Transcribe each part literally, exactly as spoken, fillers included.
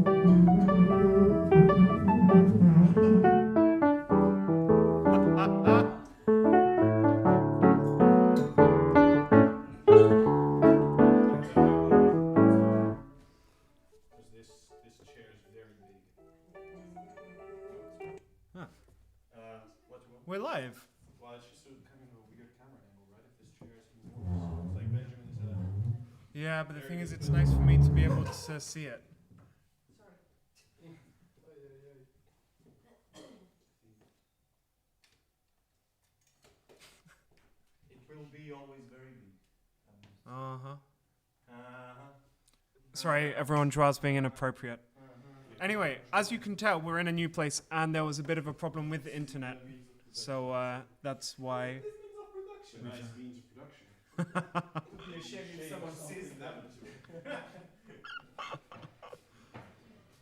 This, this chair is very big. Huh. Uh, what do you want? We're live. Well, it's just sort of kind of a weird camera angle, right? If this chair is moved, it's like Benjamin's, uh, Yeah, but the thing is, it's nice for me to be able to see it. Sorry. It will be always very big. Uh-huh. Uh-huh. Sorry, everyone, Joao's being inappropriate. Anyway, as you can tell, we're in a new place and there was a bit of a problem with the internet. So uh, that's why. Nice means of production. You're ashamed if someone sees that.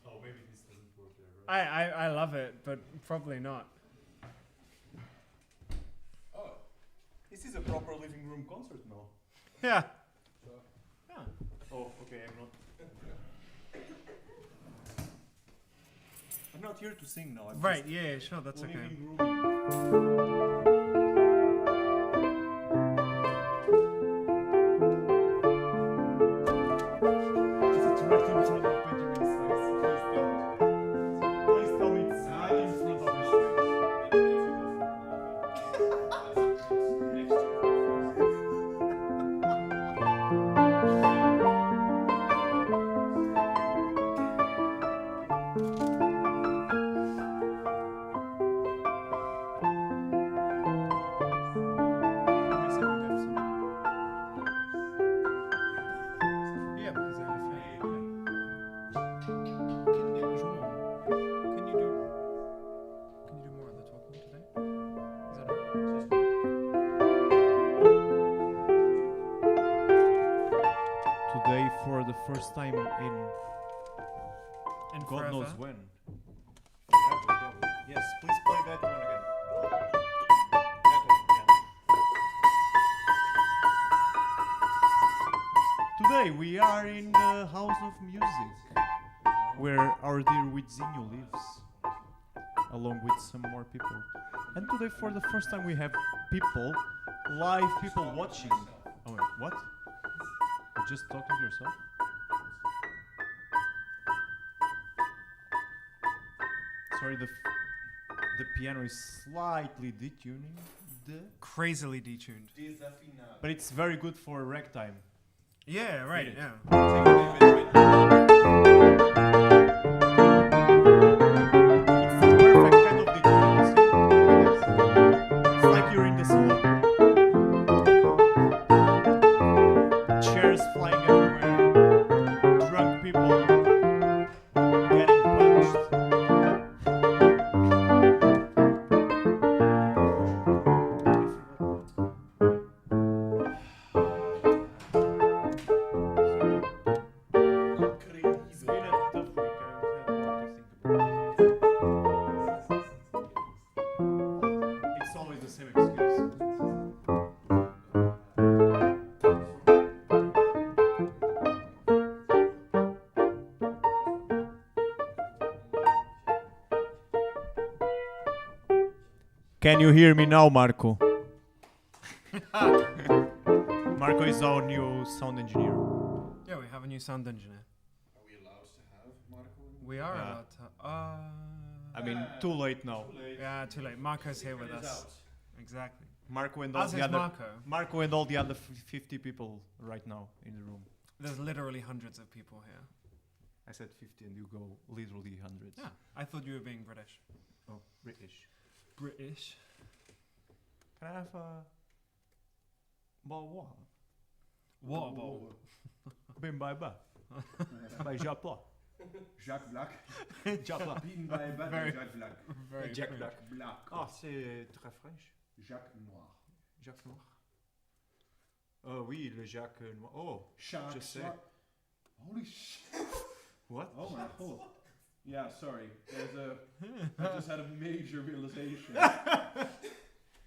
Oh, maybe this doesn't work there, right? I, I, I love it, but probably not. Oh, this is a proper living room concert now. Yeah. So, yeah. Oh, okay, I'm not. I'm not here to sing now. I'm Right, just yeah, yeah, sure, that's okay. Living room. Is it right in front of Benjamin's face? Please tell me. Please tell me it's right in front of his face. Yeah, because I have a fan. Can you do, can you do, can you do more of the talking today? Is that all? Today, for the first time in And God knows forever. When. Yes, please play that one again. That one, yeah. Today we are in the House of Music. Where our dear Wizinho lives, along with some more people. And today, for the first time, we have people, live people watching. Oh, wait, what? You're just talking to yourself? Sorry, the f- the piano is slightly detuning. Crazily detuned. But it's very good for ragtime. Yeah, right, yeah. It's the perfect kind of deterrence. It's like you're in the salon. Chairs flying everywhere. Drunk people getting punched. It's been a tough week. I don't have a lot to think about. It's always the same excuse. Can you hear me now, Marco? Marco is our new sound engineer. Yeah, we have a new sound engineer. Are we allowed to have Marco in? We are allowed to. Uh, I mean, too late now. Too late. Yeah, too late. Marco's here with us. Exactly. Marco and all the other Marco and all the other fifty people right now in the room. There's literally hundreds of people here. I said fifty and you go literally hundreds. Yeah, I thought you were being British. Oh, British. British. Can I have a bottle of water? Water bottle. Been by Beth. By Jack Black. Jack Black. Jack Black. Beaten by Beth. Very, Jack Black. Very Jack Black. Black. Ah, c'est très French. Jack Noir. Jack Noir. Oh oui, le Jack Noir. Oh, Shark je sais. Holy shit. What? Oh my god. Yeah, sorry. There's a. I just had a major realization.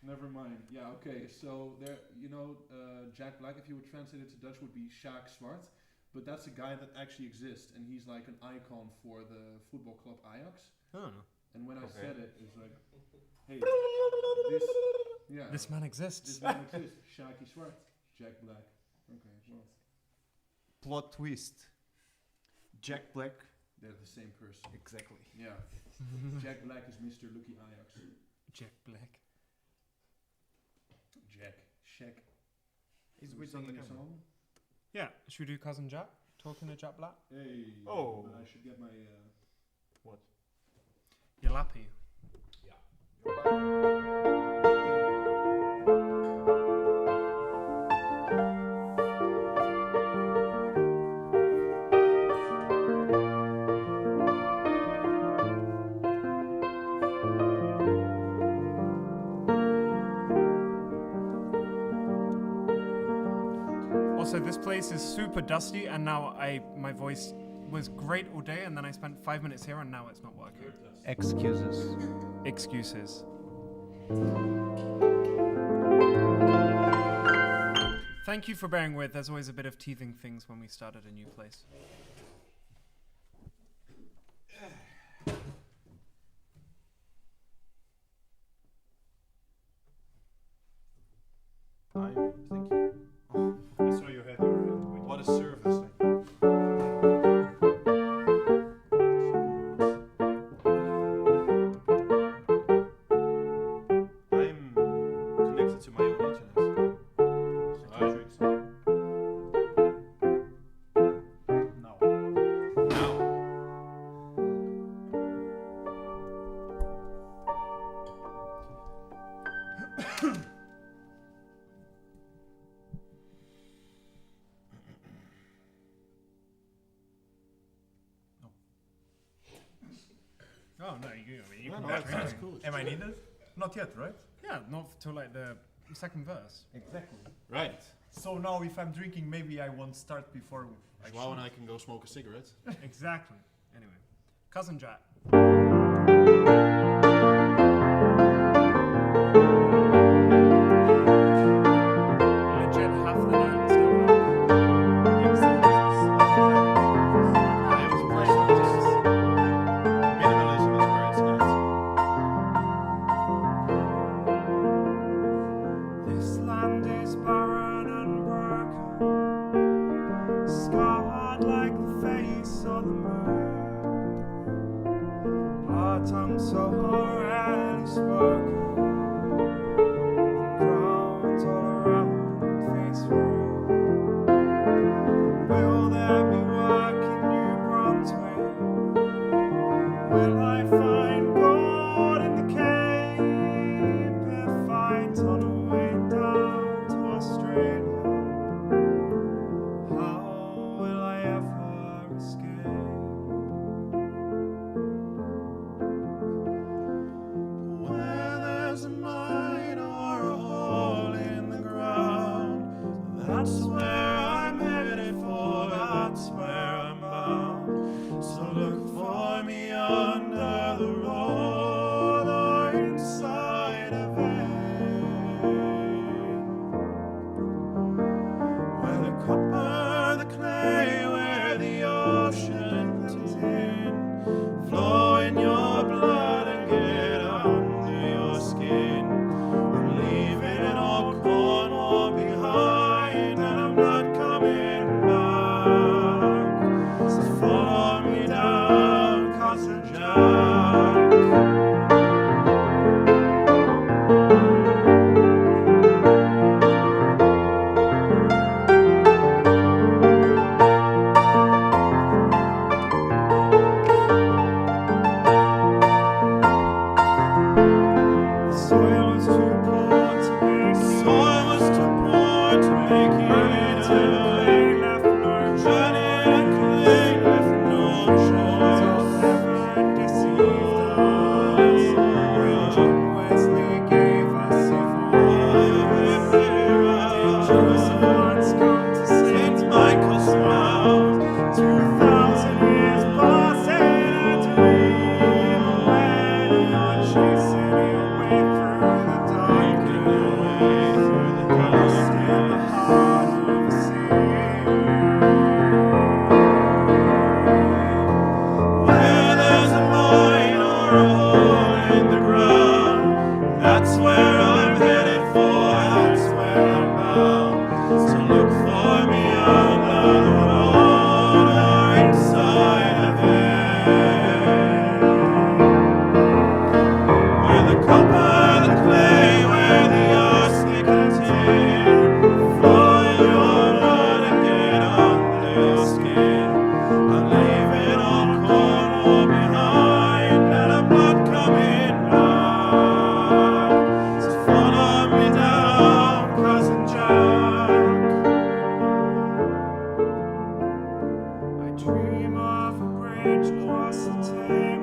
Never mind. Yeah, okay. So there, you know, uh, Jack Black, if you would translate it to Dutch, would be Sjaak Zwart. but that's a guy that actually exists, and he's like an icon for the football club Ajax. Oh. And when I said it, it was like, hey, this, yeah, this man exists. This man exists. Sharky Schwartz, Jack Black. Okay, well, plot twist. Jack Black. They're the same person. Exactly. Yeah. Jack Black is Mister Lucky Ajax. Jack Black. Jack. Shaq. He's with singing a song. Yeah, should we do Cousin Jack? Talking to Jack Black? Hey. Oh. But I should get my, uh, what? Your lappy. Yeah. Also, this place is super dusty, and now I my voice was great all day, and then I spent five minutes here, and now it's not working. Excuses. Excuses. Thank you for bearing with. There's always a bit of teething things when we started a new place. I thank you. Oh, I saw your head already. What a service. I'm connected to my own internet. So I drink some. No. No. Oh, no, you, I mean, you No, can no, that's, that's cool. Am I needed? Not yet, right? Yeah, not till, like, the second verse. Exactly. Right. So now, if I'm drinking, maybe I won't start before I Joao and should. I can go smoke a cigarette. Exactly. Anyway, Cousin Jack. Legit, half the note still wrong. Excuses. Minimalism is where it's at. This land is barren and broken, scarred like the face of the moon. Our tongues so already spoken, ground all around face ruin. Will there be work in New Brunswick? Will I find God in the Cape if I tunnel way down to Australia? How will I ever escape? Where there's a mine or a hole in the ground, that's where I'm headed for, that's where I'm bound. So look for me under the road or inside a vein, where the copper, the clay, where the ocean comes in, flow in your blood and get under your skin. I'm leaving all Cornwall behind, and I'm not coming back. So follow me down, Cousin Jack. It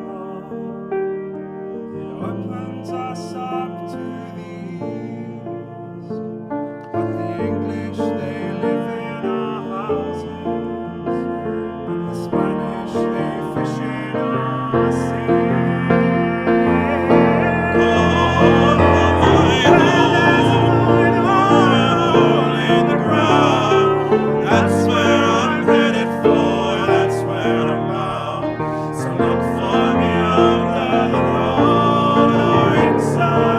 opens us up to the east. But the English, they live in our houses, and the Spanish, they fish in our seas. That's where I'm headed for, that's where I'm bound. So look for me under the water inside.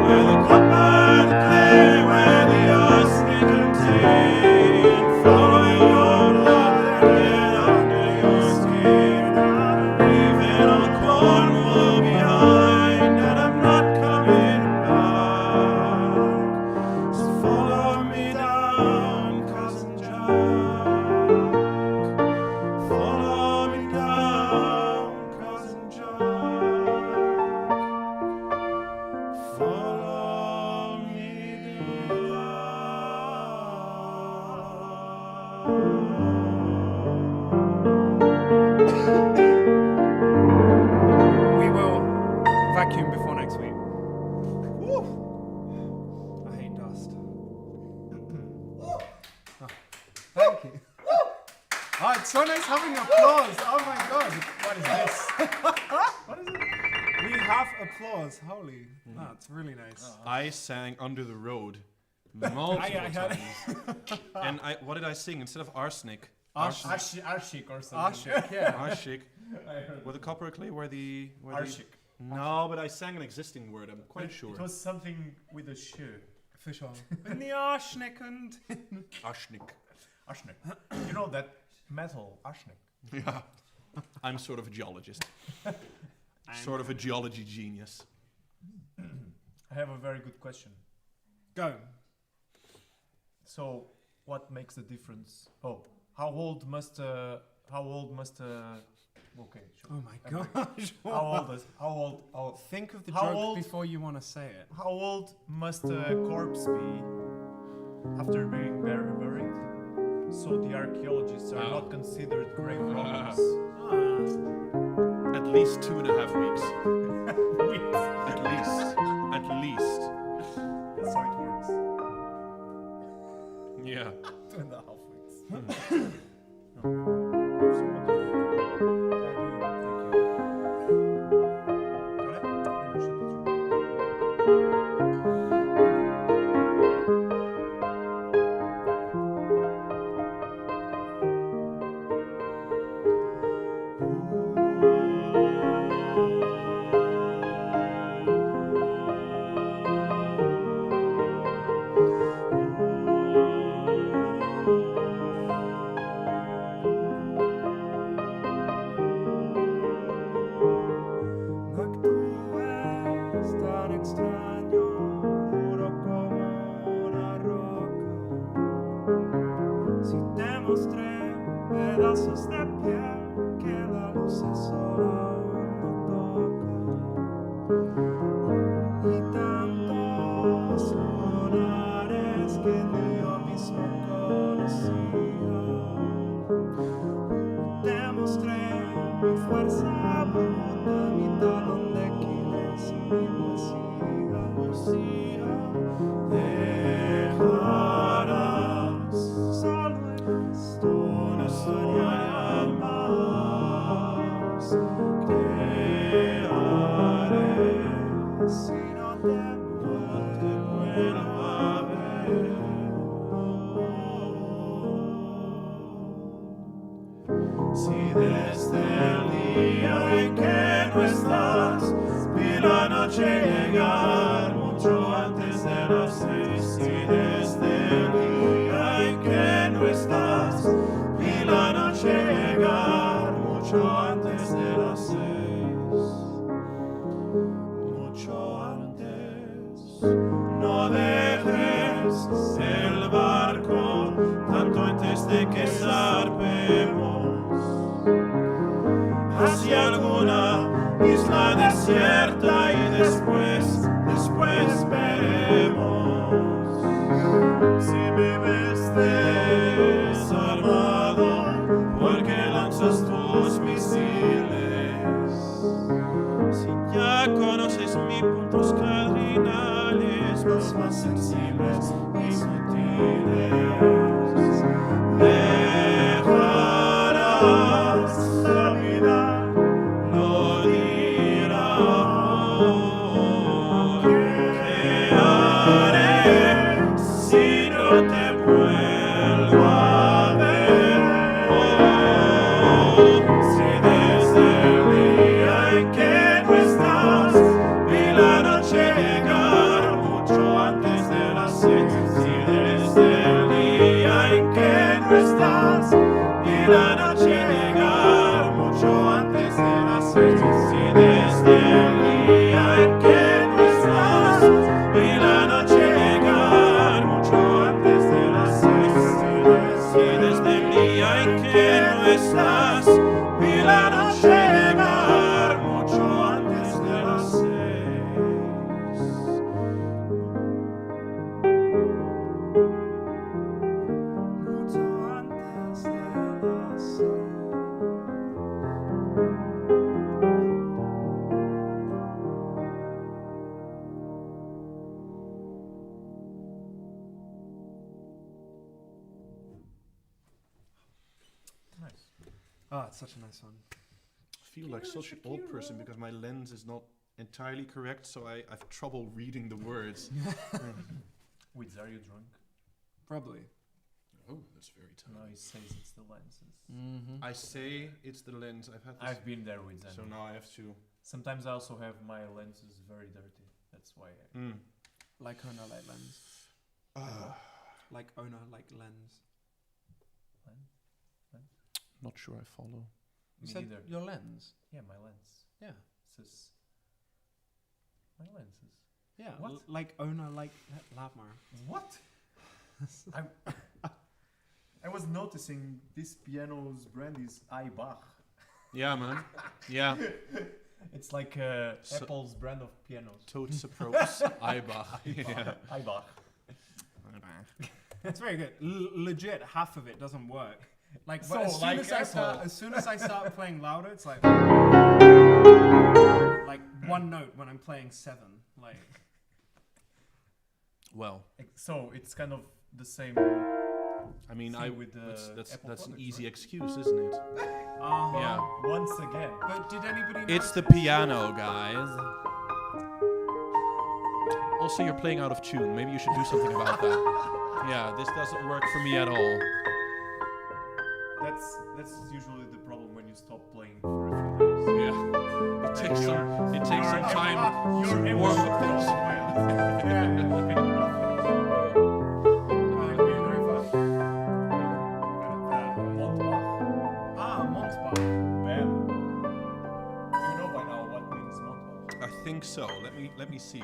Where the copper, the clay, where the arsenic contain. Following your blood and get under your skin. Leaving all Cornwall behind, and I'm not coming back. So follow me down, cousin Jack. Follow me down, cousin Jack. Follow me down. We will vacuum before next week. Woo! I hate dust. Thank you. Oh, it's so nice having applause. Oh my God. What is this? What is it? We have applause. Holy. That's really nice. I sang Under the Road multiple I, I had times. And I, what did I sing instead of arsenic? Ash- Ash- Ashik or something. Ashik, yeah. Ashik. I heard. With a copper clay where the, where the Ashik. No, but I sang an existing word, I'm quite sure. It was something with a sh. For sure. In the arsenic and arsenic. Arsenic. You know that metal, arsenic. Yeah. I'm sort of a geologist. Sort of a geology genius. I have a very good question. Go. So, what makes the difference? Oh, how old must uh, how old must uh, okay, sure. Oh my gosh. How old is how old? How, think of the how joke old, before you want to say it. How old must a corpse be after being bur- buried? So the archaeologists are not considered grave robbers. Ah. At least two and a half weeks. Weeks. At least. At least. That's how it works. Yeah. Two and a half weeks. Tan extraño, duro como una roca. Si te mostré pedazos de piel que la luz es solo un no toca. Y tantos lunares que ni yo mismo conocía. Te mostré mi fuerza bruta, mi talón de Aquiles, mi poesía. Poesía. Dejarás solo esto, no soy más. ¿Qué haré si no te vuelvo a ver? Si desde el día en que no estás, vi la noche llegar mucho antes de las seis. Si desde el día en que no estás, vi la noche llegar mucho antes de las seis. Mucho antes. No dejes el barco tanto antes de que zarpemos hacia alguna isla desierta y después, después veremos. Si me ves desarmado, Sensibles, inutiles, dejarás la vida, no dirás: ¿Qué haré si no te vuelvo a ver? Si desde el día en que no estás vi la noche llegar mucho antes de las seis, si desde el día en que no estás vi la noche llegar mucho antes de las seis, si desde el día en que no estás vi la noche llegar mucho antes de las seis, si desde, si desde el día en que no estás vi la noche llegar mucho antes de las seis. Mucho antes de las seis. Nice. Ah, it's such a nice one. I feel like such an old person because my lens is not entirely correct, so I, I have trouble reading the words. With, are you drunk? Probably. Oh, that's very telling. No, he says it's the lenses. Mm-hmm. I say it's the lens. I've had this. I've been there with them. So now I have to. Sometimes I also have my lenses very dirty. That's why I. Mm. Like owner, like lens. Ah. Like owner, like lens. Lens? Lens? Not sure I follow. You said your lens? Me neither. Yeah, my lens. Yeah. It says my lenses. Yeah, what? L-, like owner, like Lamar. What? I, I was noticing this piano's brand is Aibach. Yeah, man. Yeah. It's like, uh, so Apple's brand of pianos. Toots approach Aibach. Yeah. Aibach. It's very good. L-, legit, half of it doesn't work. Like, so, as soon as I start, as soon as I start playing louder, it's like, like one note when I'm playing seven. Like, well, so it's kind of the same. I mean, I, with the, that's, that's, that's an easy excuse, isn't it? Uh-huh. Yeah. Once again. But did anybody notice? It's the piano, guys. Also, you're playing out of tune. Maybe you should do something about that. Yeah, this doesn't work for me at all. That's, that's usually the problem when you stop playing for a few days. Yeah. It takes some, it takes some time to warm up. Ah, Montbach. Bam. You know by now what means Montbach. I think so. Let me, let me see.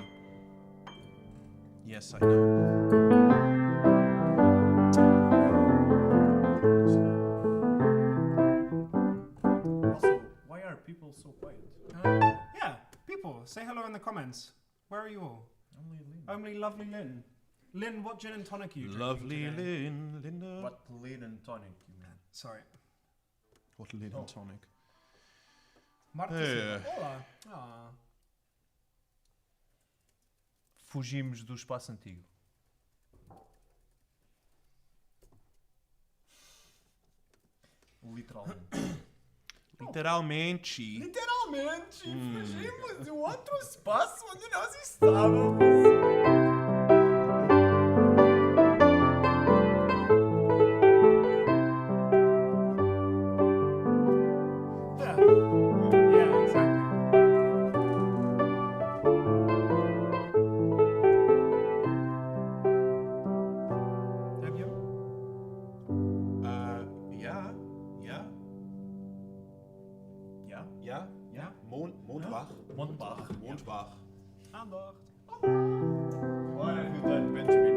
Yes, I know. Also, why are people so quiet? Uh, yeah, people, say hello in the comments. Where are you all? Only Lynn. Only lovely Lynn. Lynn, what gin and tonic are you drinking today? Lovely Lynn, Linda. What Lynn and tonic, you mean? Sorry. What Lynn and tonic? Marta, hola. Ah. Fugimos do espaço antigo. Literalmente. Literalmente. Literalmente, fugimos do outro espaço onde nós estávamos. Yeah. Yeah, exactly. Have you? Uh, yeah, yeah. Yeah? Yeah? Yeah. Mond-, Mondbach. Mondbach. Mondbach. Aandacht. What have you done, Benjamin?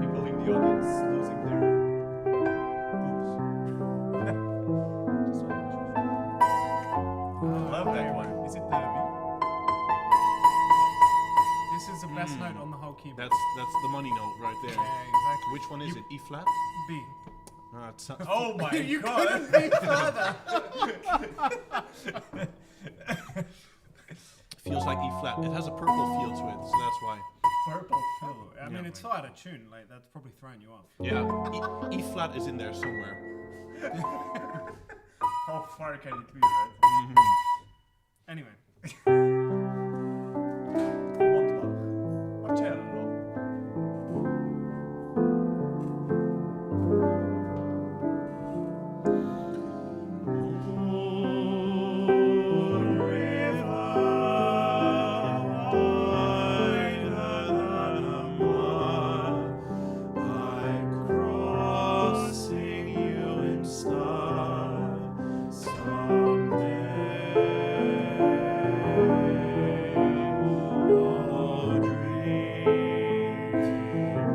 People in the audience losing their books. I love that one. Is it the B? This is the best note on the whole keyboard. That's, that's the money note right there. Yeah, exactly. Which one is it? E flat? B. Ah, it's not. Oh my God. You couldn't be further. Feels like E flat. It has a purple feel to it, so that's why. Purple feel. I mean, it's so out of tune. Like, that's probably throwing you off. Yeah, E, E flat is in there somewhere. How far can it be, right? Anyway. Marcello. I'm crossing you in style someday. Your dream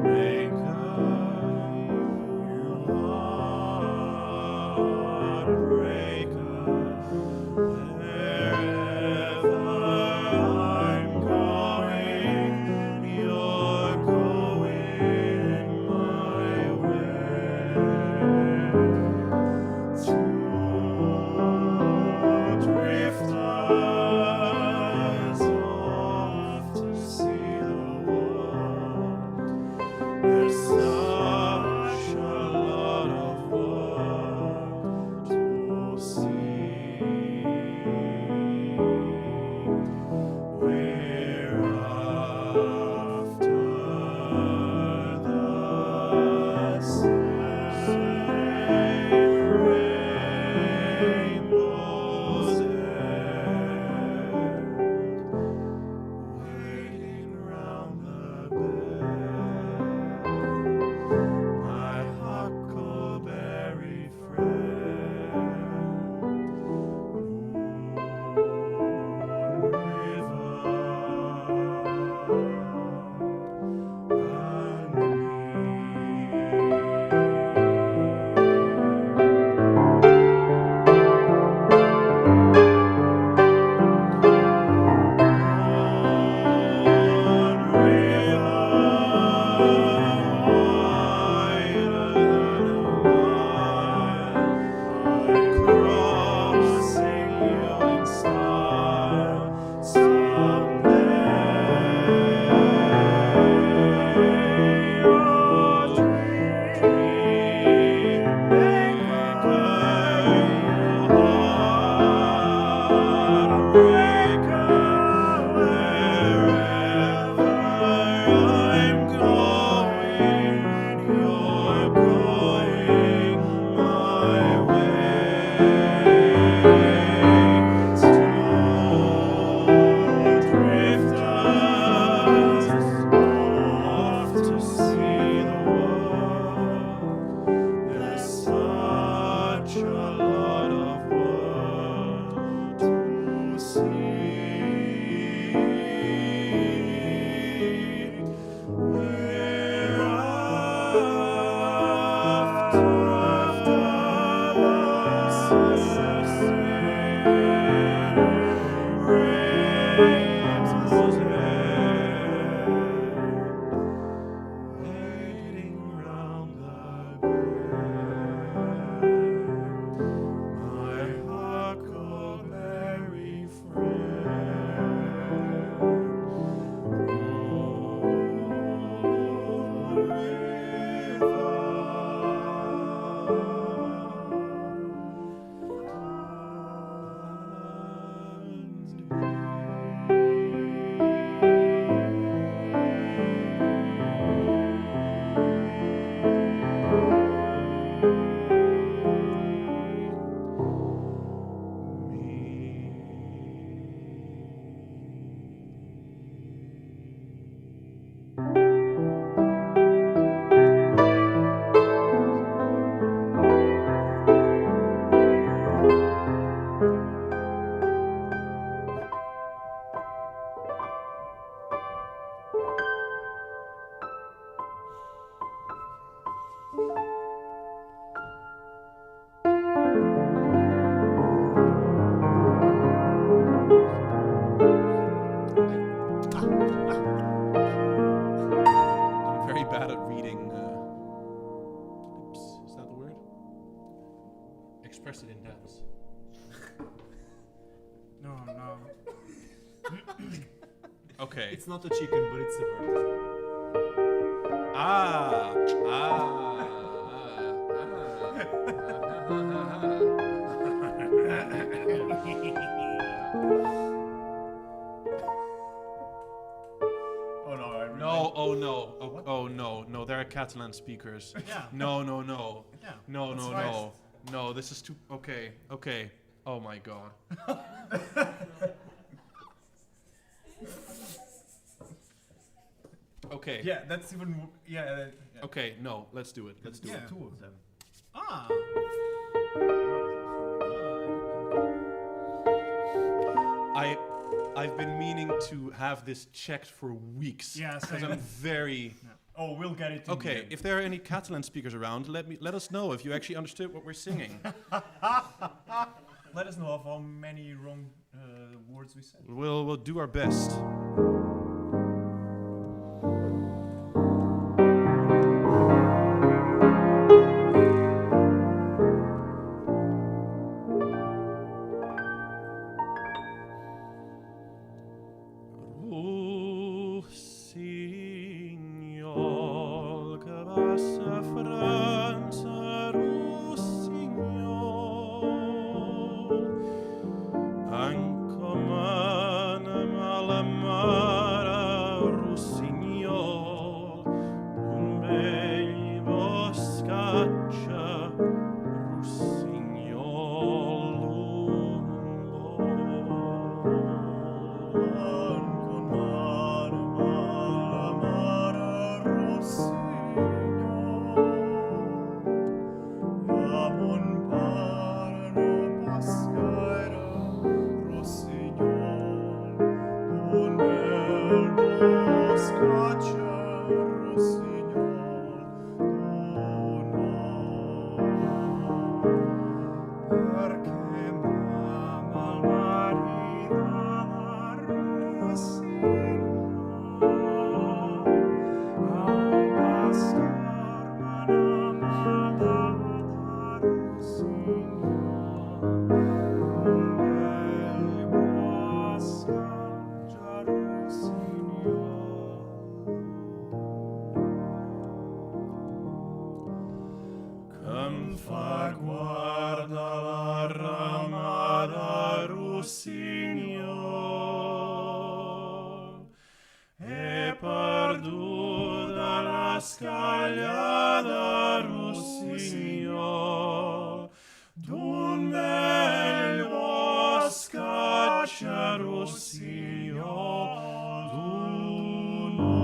maker, your heartbreaker. Wherever I'm going, you're going my way. Two drifters off to see the world. There's such a lot of world to see. We're after the same rainbow's end. Waiting round the bend, my huckleberry friend. Moon River and me. There's such a lot of world to see. We're after the same rainbow's end, waiting round the bend. My huckleberry I'm very bad at reading. Uh, oops, is that the word? Expressive intense. No, no. Okay. It's not a chicken, but it's a bird. Ah, ah, ah, ah. Oh no, I really No, oh no, oh, oh no, no, there are Catalan speakers. Yeah. No, no, no, Yeah. no, That's no, right. No, no, this is too, okay, okay. Oh my god. Okay. Yeah, that's even. Yeah. Uh, yeah. Okay, no, let's do it. Let's do Yeah. it. Two of them. Ah. I I've been meaning to have this checked for weeks. Yeah, Because same. I'm very Oh, we'll get it. In the Okay, end. If there are any Catalan speakers around, let me let us know if you actually understood what we're singing. Let us know of how many wrong uh, words we said. We'll we'll do our best. Rossignol, che bassa Fransa, Rossignol, anco mana malamara, Rossignol, un bel boscaccia, Rossignol, un bel Che 'm fa guarda la ramada, Rossignol, e perduda la scagliada, Rossignol, d'un bel boscaccia, Rossignol, d'un bel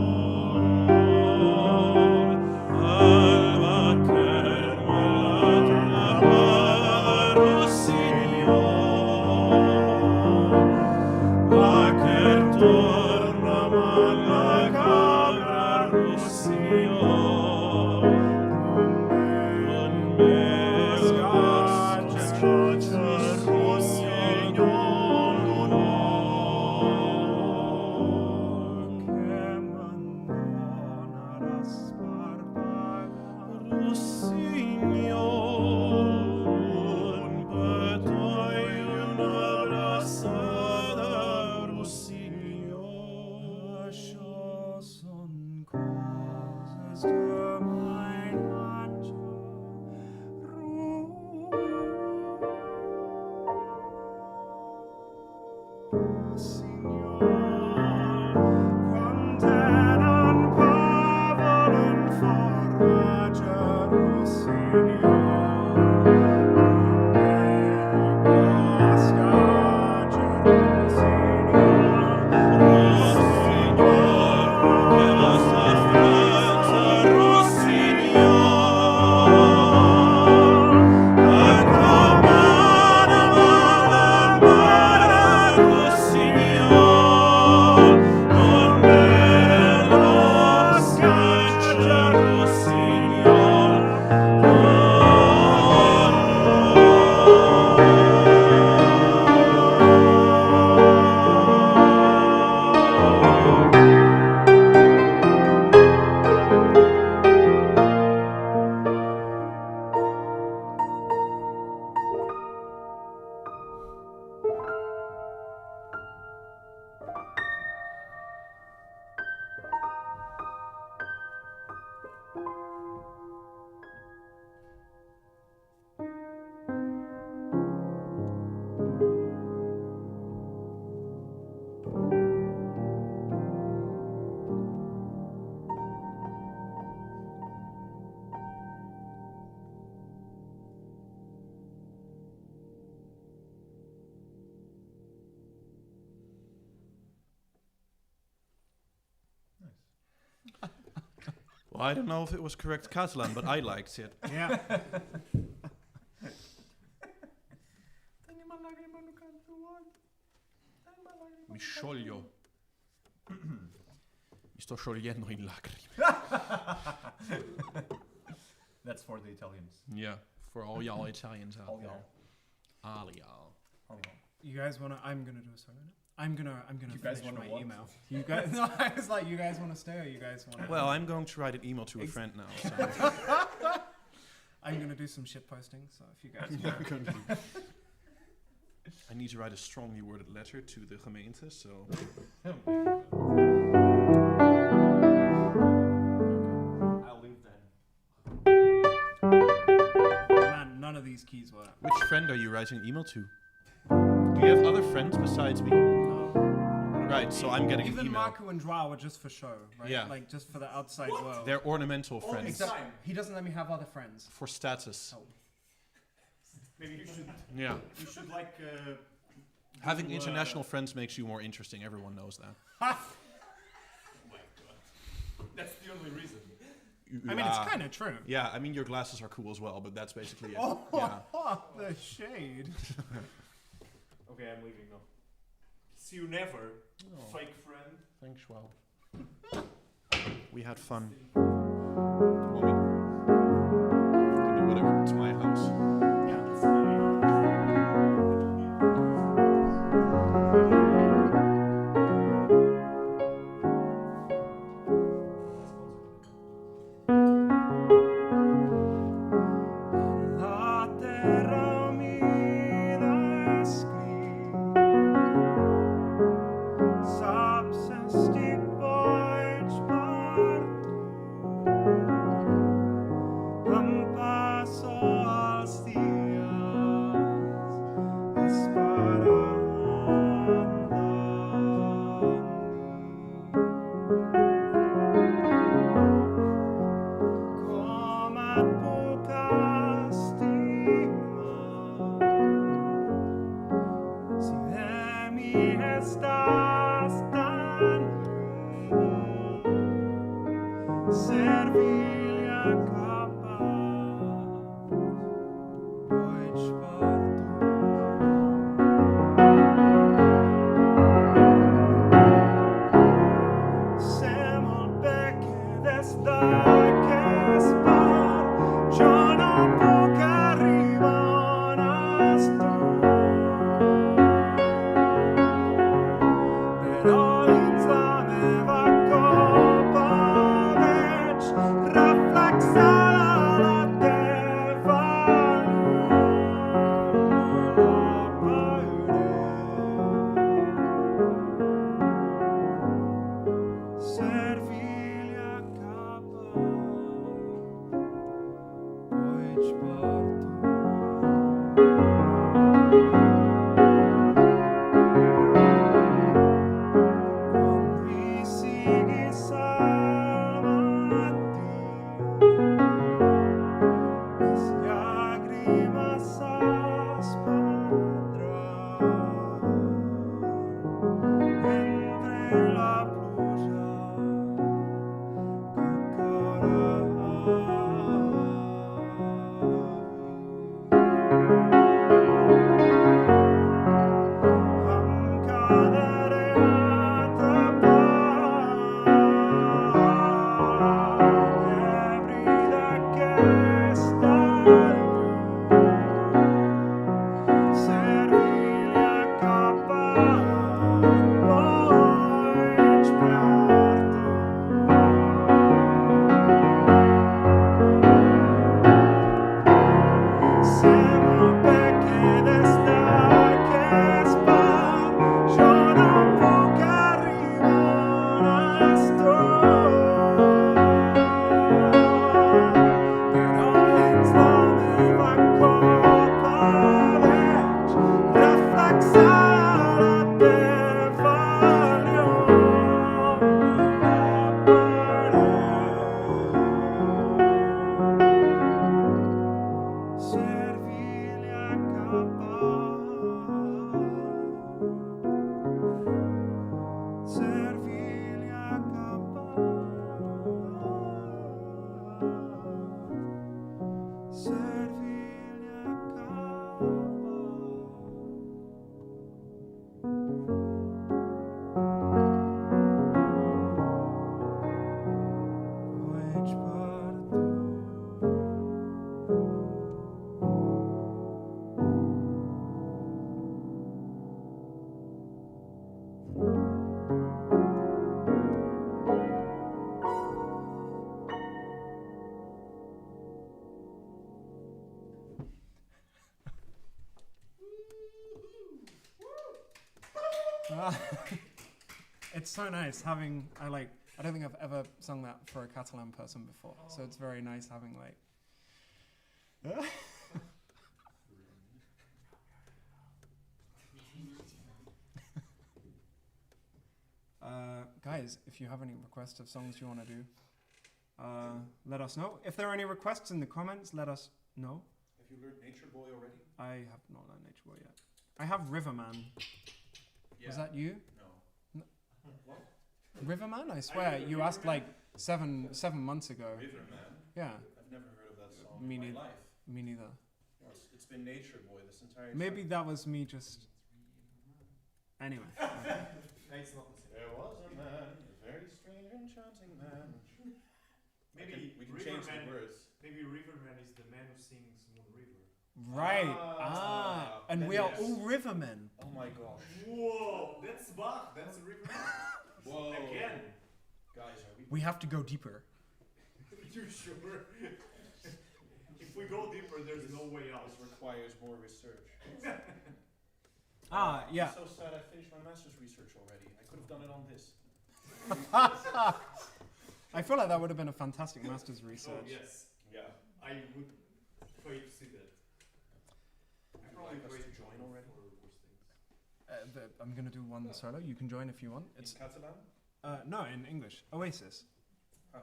Rossignol, un petto e una brassada, Rossignol. Lascia son cosas I don't know if it was correct Catalan, but I liked it. Yeah. Mi sciolgo. Mi sto sciogliendo in lacrime. That's for the Italians. Yeah, for all y'all Italians out All there. y'all. All y'all. All y'all. You guys wanna? I'm gonna do a song right now. I'm gonna. I'm gonna You guys finish wanna my what? Email. You guys? No, I was like, you guys wanna stay? Or you guys wanna? Well, I'm going to write an email to a friend now. So. I'm gonna do some shit posting. So if you guys. Want, I need to write a strongly worded letter to the gemeente, so. I'll leave then. Man, none of these keys work. Which friend are you writing an email to? Do you have other friends besides me? Right, so I'm getting an Even email. Marco and Joao are just for show, right? Yeah. Like just for the outside world. They're ornamental Oh, friends. Except he doesn't let me have other friends. For status. Oh. Maybe you should. Yeah. You should like. Uh, Having do, uh, international friends makes you more interesting. Everyone knows that. Oh my god. That's the only reason. I mean, it's kind of true. Yeah, I mean, your glasses are cool as well, but that's basically it. Oh, Yeah. The shade. Okay, I'm leaving now. See you never, Oh, fake friend. Thanks, Schwab. We had fun. Well, we can do whatever. It's my house. La terra umida e scriva, saps, sti poets partu, an passo als dias, e sparan andando. Coma et puc estimar, si de mi estàs tan lluny, Servilia capab. Poets partu. Semo al pec des d'aquest port, jo no puc arribar on ès tu. Però dins la meva copa veig reflexada la teva llum, la paure. Servilia capab. Poets partu. Quand mi siguis al matin, las llagrimas as perdràn entre la pluja. It's so nice having, I like, I don't think I've ever sung that for a Catalan person before. So it's very nice having, like, uh, guys, if you have any requests of songs you want to do, uh, let us know. If there are any requests in the comments, let us know. Have you learned Nature Boy already? I have not learned Nature Boy yet. I have Riverman. Yeah. Was that you? No. What? Riverman? I swear, you asked like seven seven months ago. Riverman? Yeah. I've never heard of that song in my life. Me neither. Well, it's, it's been Nature Boy this entire time. Maybe that was me just. Anyway. It's not the same. There was a man, a very strange, enchanting man. Maybe we can change the words. Maybe Riverman is the man who sings Moon River. Right. Ah, and we are all Rivermen. Oh my gosh. Whoa, that's Bach. That's a Riverman. Whoa. Again. Guys, are we We have to go deeper. You sure? If we go deeper, there's no way out. This requires more research. Ah, yeah. I'm so sad I finished my master's research already. I could have done it on this. I feel like that would have been a fantastic master's research. Oh, yes. Yeah. I would pay to see that. I probably paid to join already. Uh, the, I'm going to do one solo. You can join if you want. It's in Catalan? Uh, no, in English. Oasis. Ah.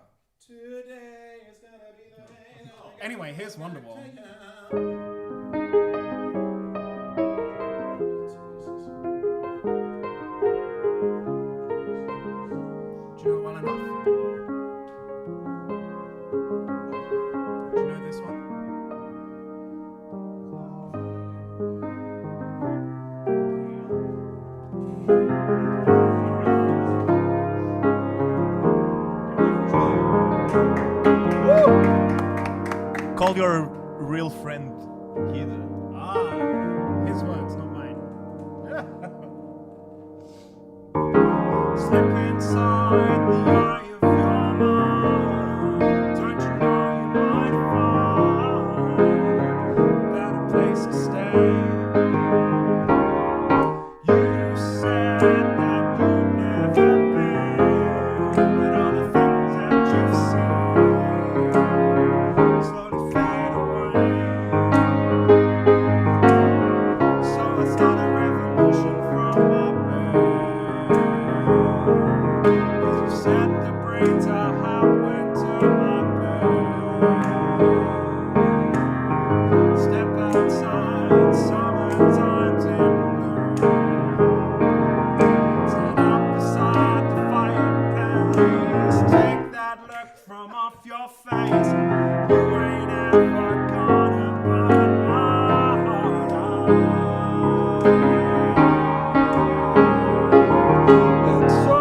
Today is gonna be the day that Anyway, here's Wonderwall. Do you know it well enough? Do you know this one? Call your real friend Heather. Ah, his words, not mine. Slip inside the eye of your mind. Don't you know you might find a better place to stay? You said that you'd never be, but all the things that you've seen slowly fade away. So I start a revolution from my bed. 'Cause you said the brains are hot when to my bed. Step outside, summertime's in bloom. Stand up beside the fireplace. Take that look from off your face. You ain't ever gonna burn my heart out. It's so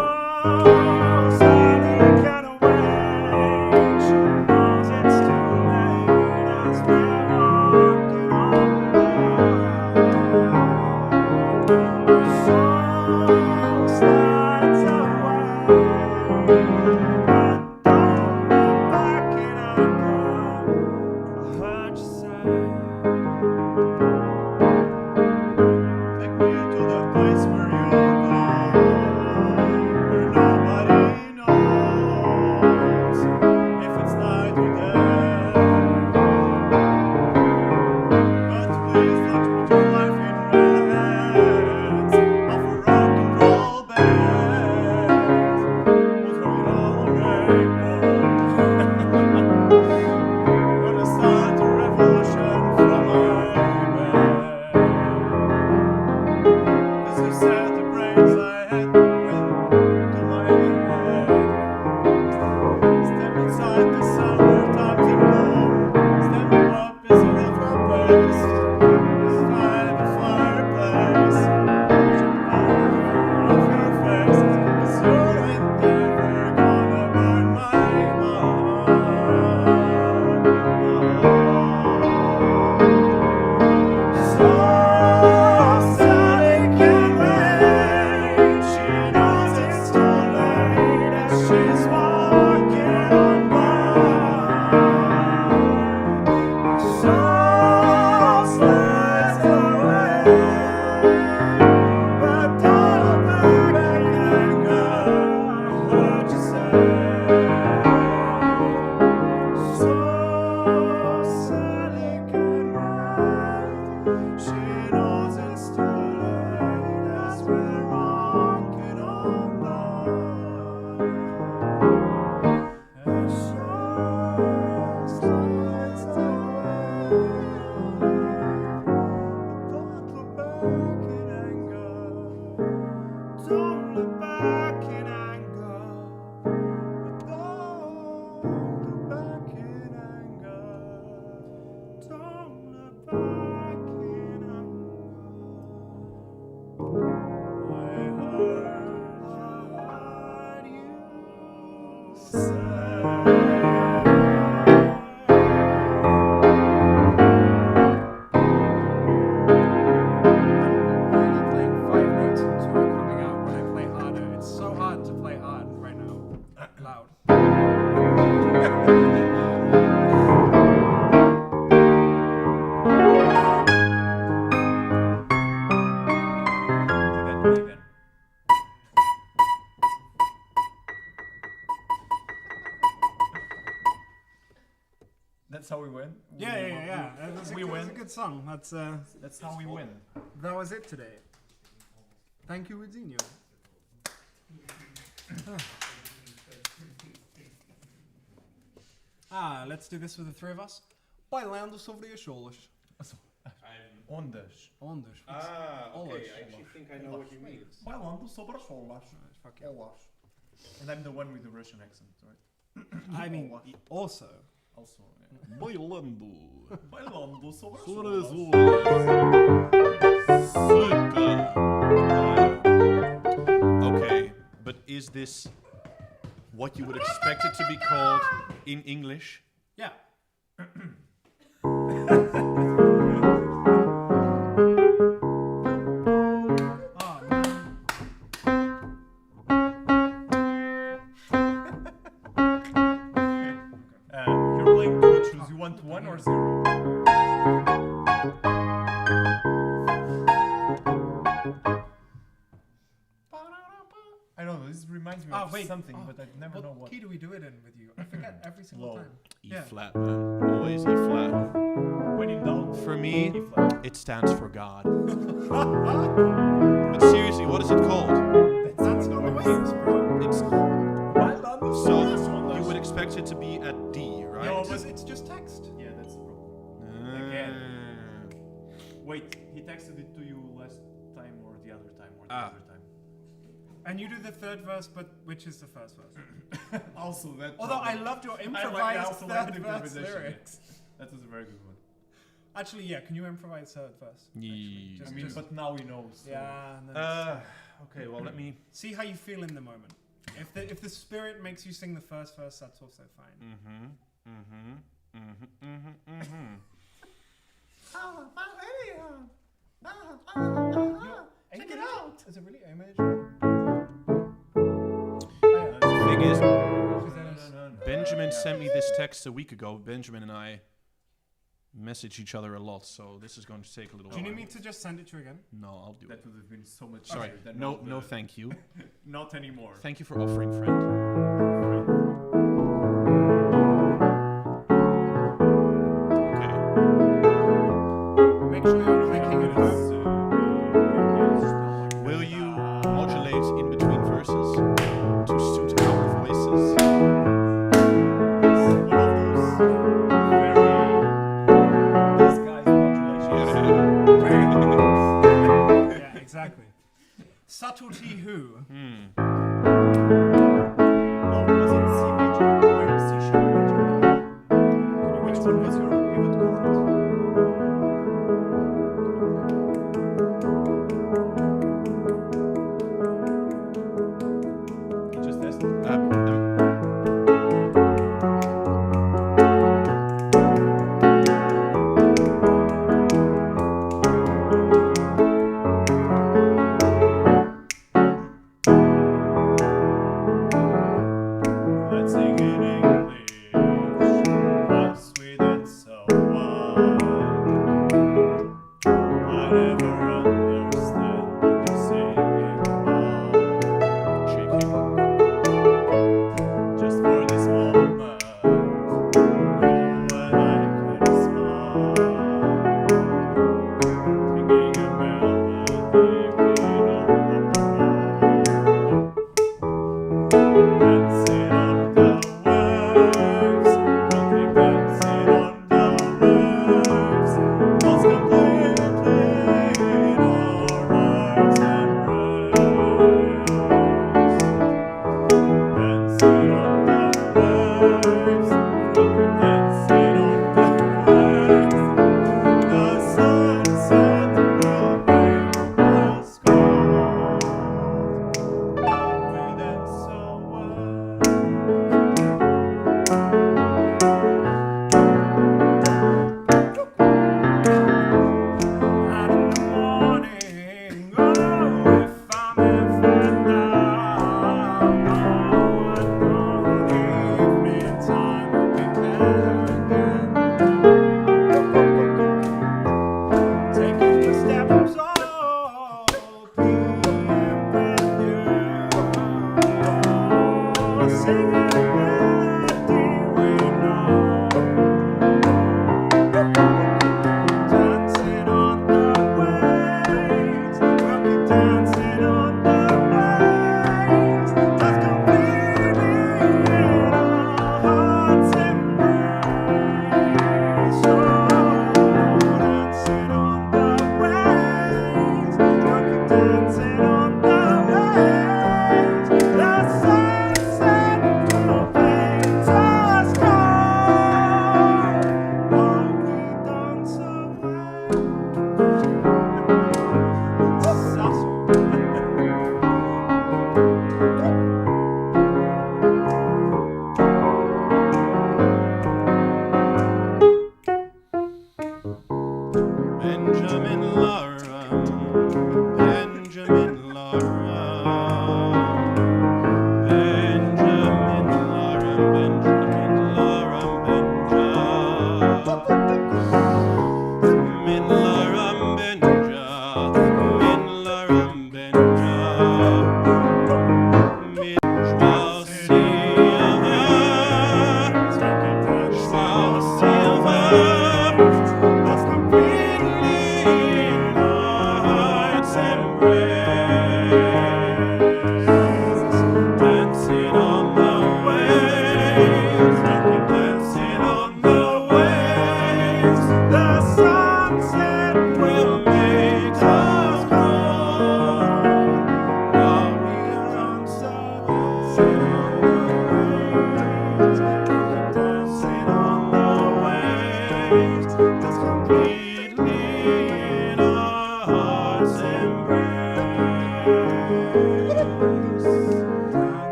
sad you can't That's how we win. Yeah, yeah, yeah, yeah. That's a, we good, that's a win. Good song. That's, uh, that's how we win. That was it today. Thank you, Eugenio. Ah, let's do this with the three of us. Bailando sobre as olas. Ondas. Ondas. Ah, okay. Olas. I actually think I know what you mean. Bailando sobre as olas. Fuck yeah. Olas. And I'm the one with the Russian accent, right? I mean, also. Also, yeah. Bailando. Bailando sobre as olas. Seca. Okay, but is this what you would expect it to be called in English? Yeah. Oh, man. Uh, you're playing duo shoes. You want one or zero? I don't know. This reminds me of something, but I never know what. What key do we do it in with you? I forget every single time. E flat, man. Always E flat. When in doubt, for me, E flat. It stands for God. But seriously, what is it called? That's not the waves, bro. It's so you would expect it to be at D, right? No, but it's just text. Yeah, that's the problem. Ah. Again. Wait, he texted it to you last time or the other time or the other time. And you do the third verse, but which is the first verse? Also, that. Although I loved your improvised third verse lyrics. That was a very good one. Actually, yeah, can you improvise third verse? Yeah. Actually, just, I mean, just, but now he knows. Yeah, no, uh, okay, well, let me see how you feel in the moment. If the, if the spirit makes you sing the first verse, that's also fine. Mm-hmm. Mm-hmm. Mm-hmm. Mm-hmm. Mm-hmm. Ah, but anyhow. Ah, ah, ah, ah. Check it out. Is it really A major? The thing is, Benjamin sent me this text a week ago. Benjamin and I message each other a lot, so this is going to take a little while. Do you need me to just send it to you again? No, I'll do it. That would have been so much easier than all the. Sorry. No, no, thank you. Not anymore. Thank you for offering, friend. Okay. Make sure you're clicking on it. Will you modulate in between verses to suit our voices? One of those very disguised modulations. Yeah. Yeah, exactly. Subtlety who? Hmm. Oh,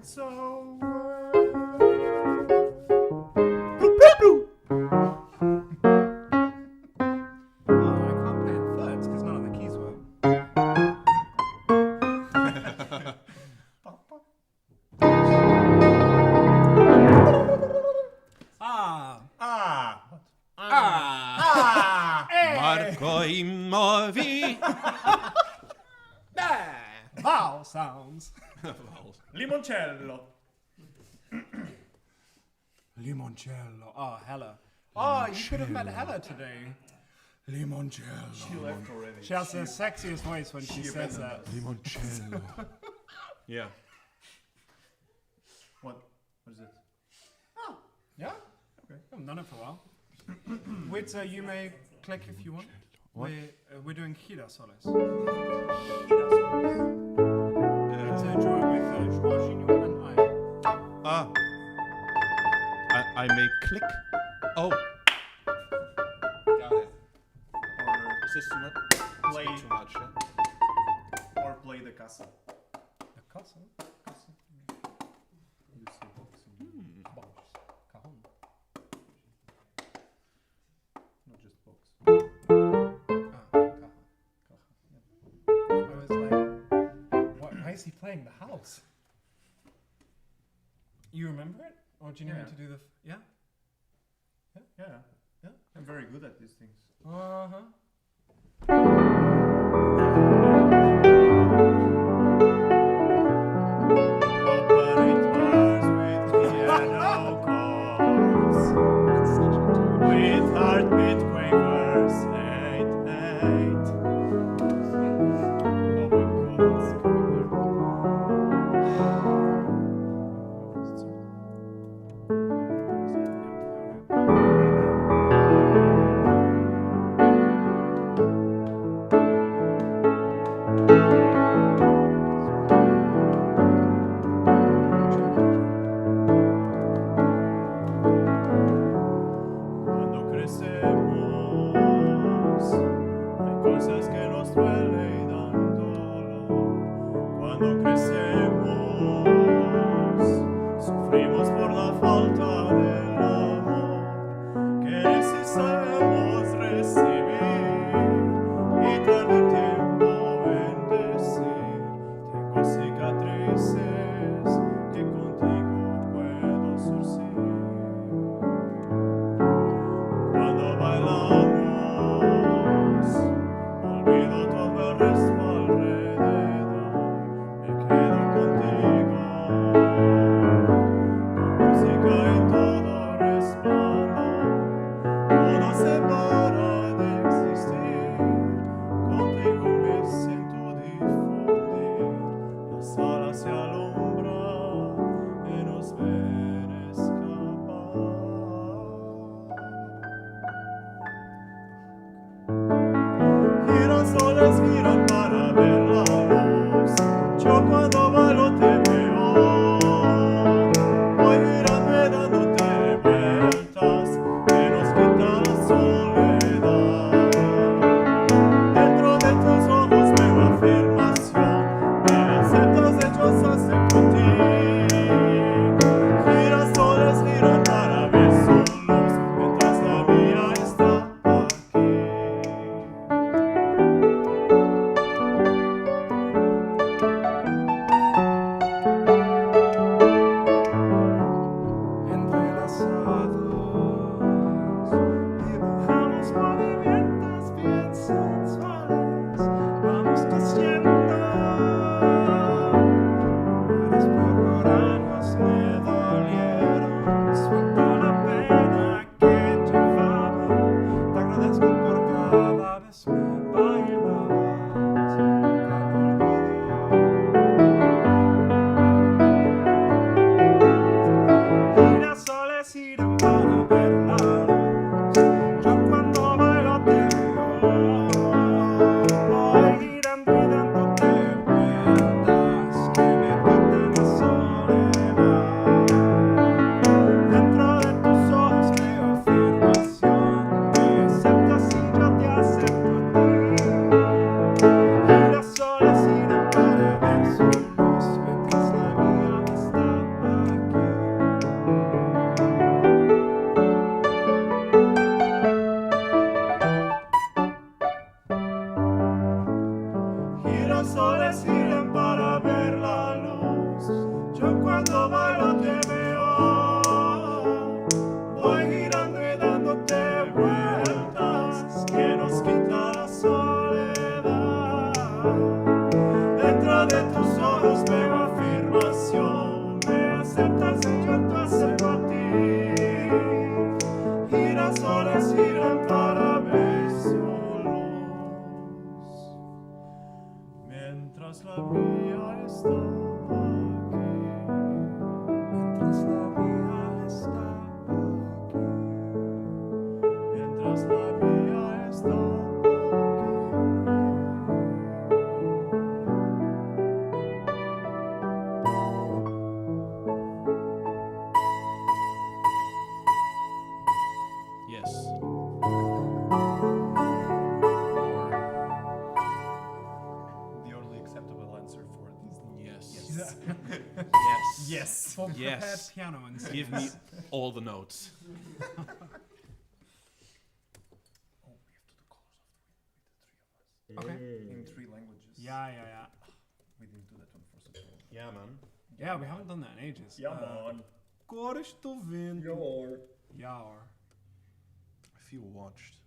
So, uh, bloop, bloop, bloop. Oh, I can't play in thirds 'cause none of the keys work. Ah. Ah. What? Ah. Ah. Eh. Marco Immovi. Ah. Vowel sounds. Vowels. Limoncello. Limoncello. Oh, Hella. Oh, you could have met Hella today. Limoncello. She left already. She has the sexiest voice when she says that. Limoncello. Yeah. What? What is it? Oh, yeah? Okay. I've done it for a while. Wait, uh, you may click if you want. What? We're, uh, we're doing girasoles. Girasoles. It's a drawing with, uh, Jorginho and I. Ah. I, I may click. Oh. Got it. Or is this too much? Play. It's a bit too much, yeah? Or play the castle. The castle? Castle. You see boxing. Hmm. Box. Cajon. Not just box. Ah, caja. Caja. Yeah. I was like, why, why is he playing the house? You remember it? Or do you need me to do the? Yeah. Yeah? Yeah. Yeah? I'm very good at these things. Uh-huh. Operate bars with piano chords. That's such a tune. With heartbeat quavers, eight, eight. Oh my God, it's coming there. Cuando bailo te veo, voy girando y dándote vueltas, que nos quita la soledad. Dentro de tus ojos veo afirmación, me aceptas y yo te acepto a ti. Girasoles giran para mí solos. Mientras la vida está aquí. Mientras la vida está aquí. Mientras la vida está aquí. Yes. The only acceptable answer for this. Yes. Yes. Yes. Yes. For prepared piano and give me all the notes. Oh, we have to do colors of the wind with the three of us. Okay. In three languages. Yeah, yeah, yeah. We didn't do that one for so long. Yeah, man. Yeah, we haven't done that in ages. Yeah, man. Cores do vento. Yar. Yar. I feel watched.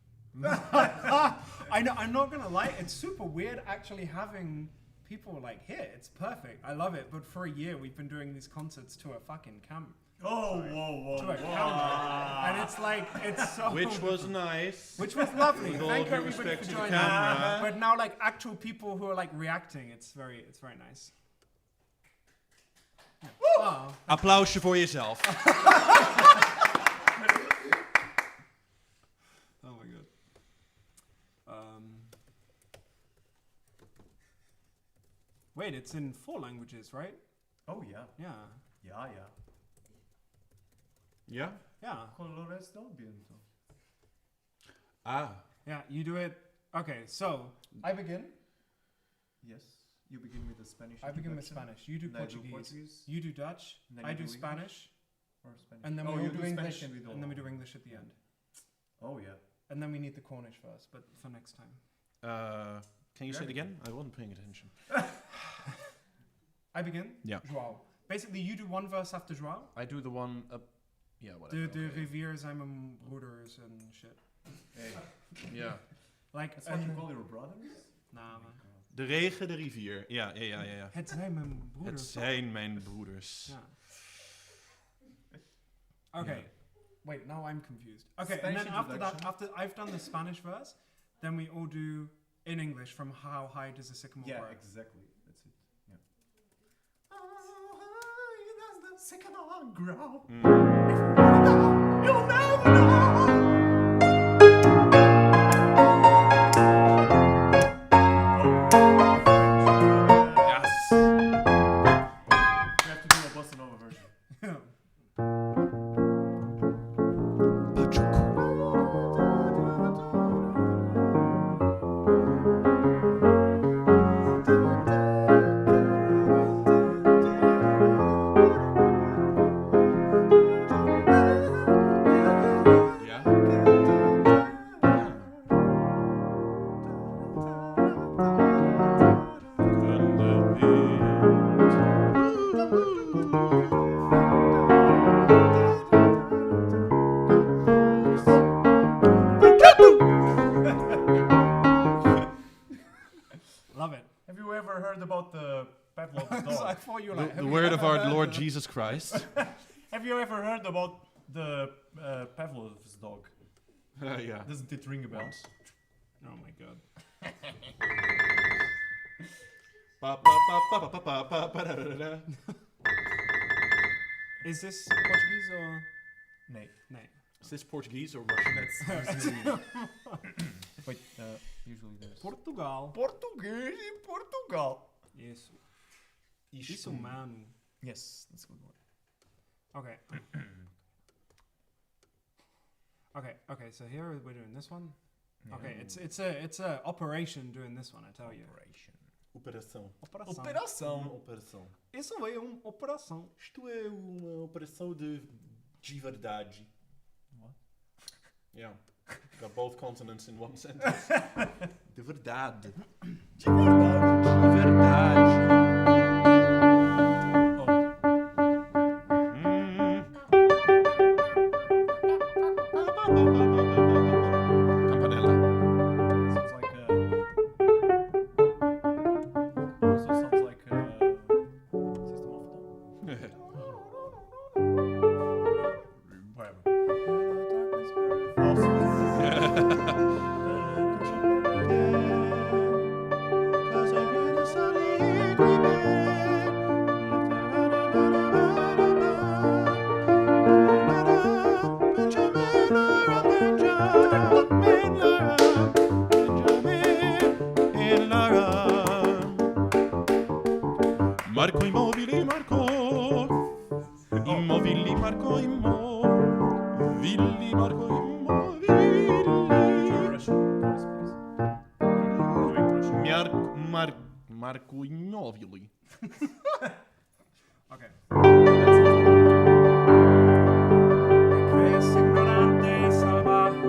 I know, I'm not gonna lie, it's super weird actually having people, like, here. It's perfect. I love it. But for a year, we've been doing these concerts to a fucking camp. Oh, whoa, whoa, to a camera. And it's like, it's so. Which was nice. Which was lovely. With all due respect to the camera. Thank everybody for joining. But now, like, actual people who are, like, reacting, it's very, it's very nice. Oh. Applausje voor jezelf. Oh my God. Um, wait, it's in four languages, right? Oh, yeah. Yeah. Yeah, yeah. Yeah? Yeah. Colores do vento. Ah. Yeah, you do it. Okay, so I begin. Yes. You begin with the Spanish introduction. I begin with Spanish. You do Portuguese. Then I do Portuguese. You do Dutch. Then I do English. I do Spanish. Or Spanish. And then we all do English, and then we do English at the end. Oh, yeah. And then we need the Cornish verse, but for next time. Uh, can you say it again? I wasn't paying attention. I begin? Yeah. João. Basically, you do one verse after João. I do the one up. Yeah, whatever. De, de rivier zijn mijn broeders and shit. Hey. Yeah. Like, that's what you call your brothers? Nah, man. De regen, de rivier. Ja, ja, ja, ja, ja. Het zijn mijn broeders. Het zijn mijn broeders. Ja. Okay. Yeah. Wait, now I'm confused. Okay, and then after that, after I've done the Spanish verse, then we all do in English, "From how high does a sycamore grow?" Yeah, exactly. That's it. Yeah. How high does the sycamore grow? Mm. If you put it down, you'll never know. Yes. We have to do a bossa nova version. Yeah. Love it. Have you ever heard about the Pavlov's dog? I thought you were like, the word of our Lord Jesus Christ. Have you ever heard about the, uh, Pavlov's dog? Uh, yeah. Doesn't it ring a bell? Once. Oh my God. Pa, pa, pa, da, da, da. Is this Portuguese or? Nee. Nee. Is this Portuguese or Russian? That's usually. Wait, uh, usually there's Portugal. Portuguese in Portugal. Isso. Isso, mano. Yes, that's a good one. Okay. Okay, okay, so here we're doing this one. Yeah. Okay, it's, it's a, it's a operation doing this one, I tell you. Operation. Operação. Operação. Operação. Uma operação. Isso é uma operação. Isto é uma operação de, de verdade. What? Yeah. Got both consonants in one sentence. De verdade. De verdade. De verdade. Oh. Marco immobili, Marco. Immobili, Marco, immobili, Marco, immobili. Mar-, Mar-, Marco Immobili. Ok. Te crees ignorante y salvaje,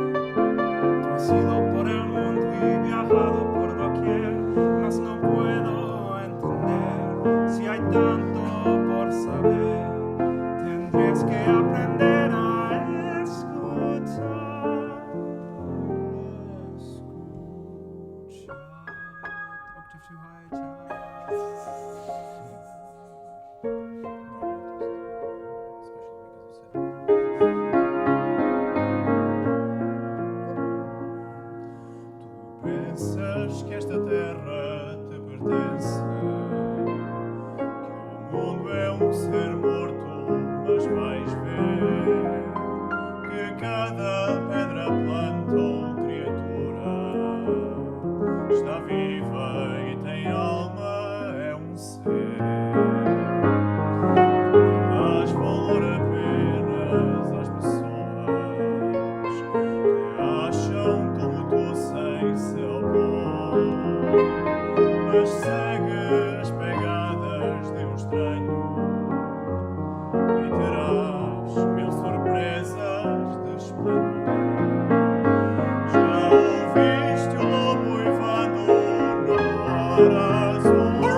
tú has ido por el mundo y viajado por doquier, mas no puedo entender si hay tanto por saber. Tendrías que aprender a escuchar. Escuchar. Octave too high, child. Tu pensas que esta terra te pertence, que o mundo é um ser morto, mas vais ver que cada pedra, planta ou criatura está viva e tem alma, é um ser. Dás valor apenas às pessoas que acham como tu sem seu bom, mas segue as pegadas de um estranho e terás mil surpresas de esplendor. Já ouviste o lobo uivando no ar azul, o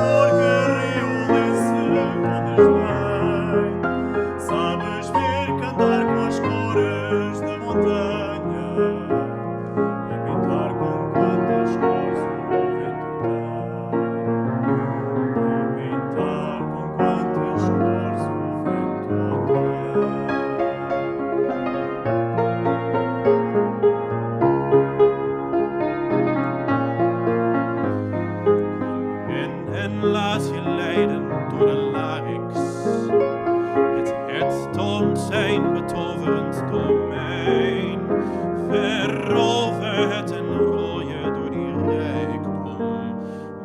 porquerio desse ondas vem? Sabes ver cantar com as cores da montanha e pintar com quantas cores o vento tem. E pintar com quantas cores o vento tem. En, en laat je leiden door de larix. Het hert toont zijn betoverend domein. Verover het en roei je door die rijkdom.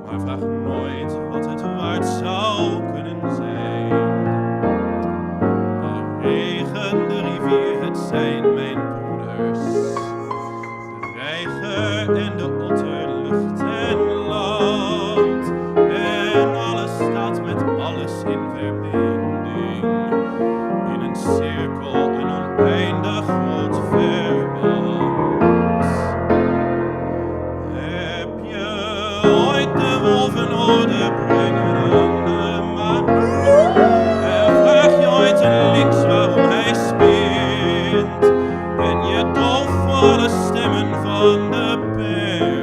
Maar vraag nooit wat het waard zou kunnen zijn. De regen, de rivier, het zijn mijn broeders. De reiger en de otter, lucht en land. En alles staat met alles in verbinding. In een cirkel, een oneindig groot verband. Heb je ooit de wolf een orde brengen aan de maan? En vraag je ooit een lynx waarom hij spint? Ben je doof voor alle stemmen van de pers?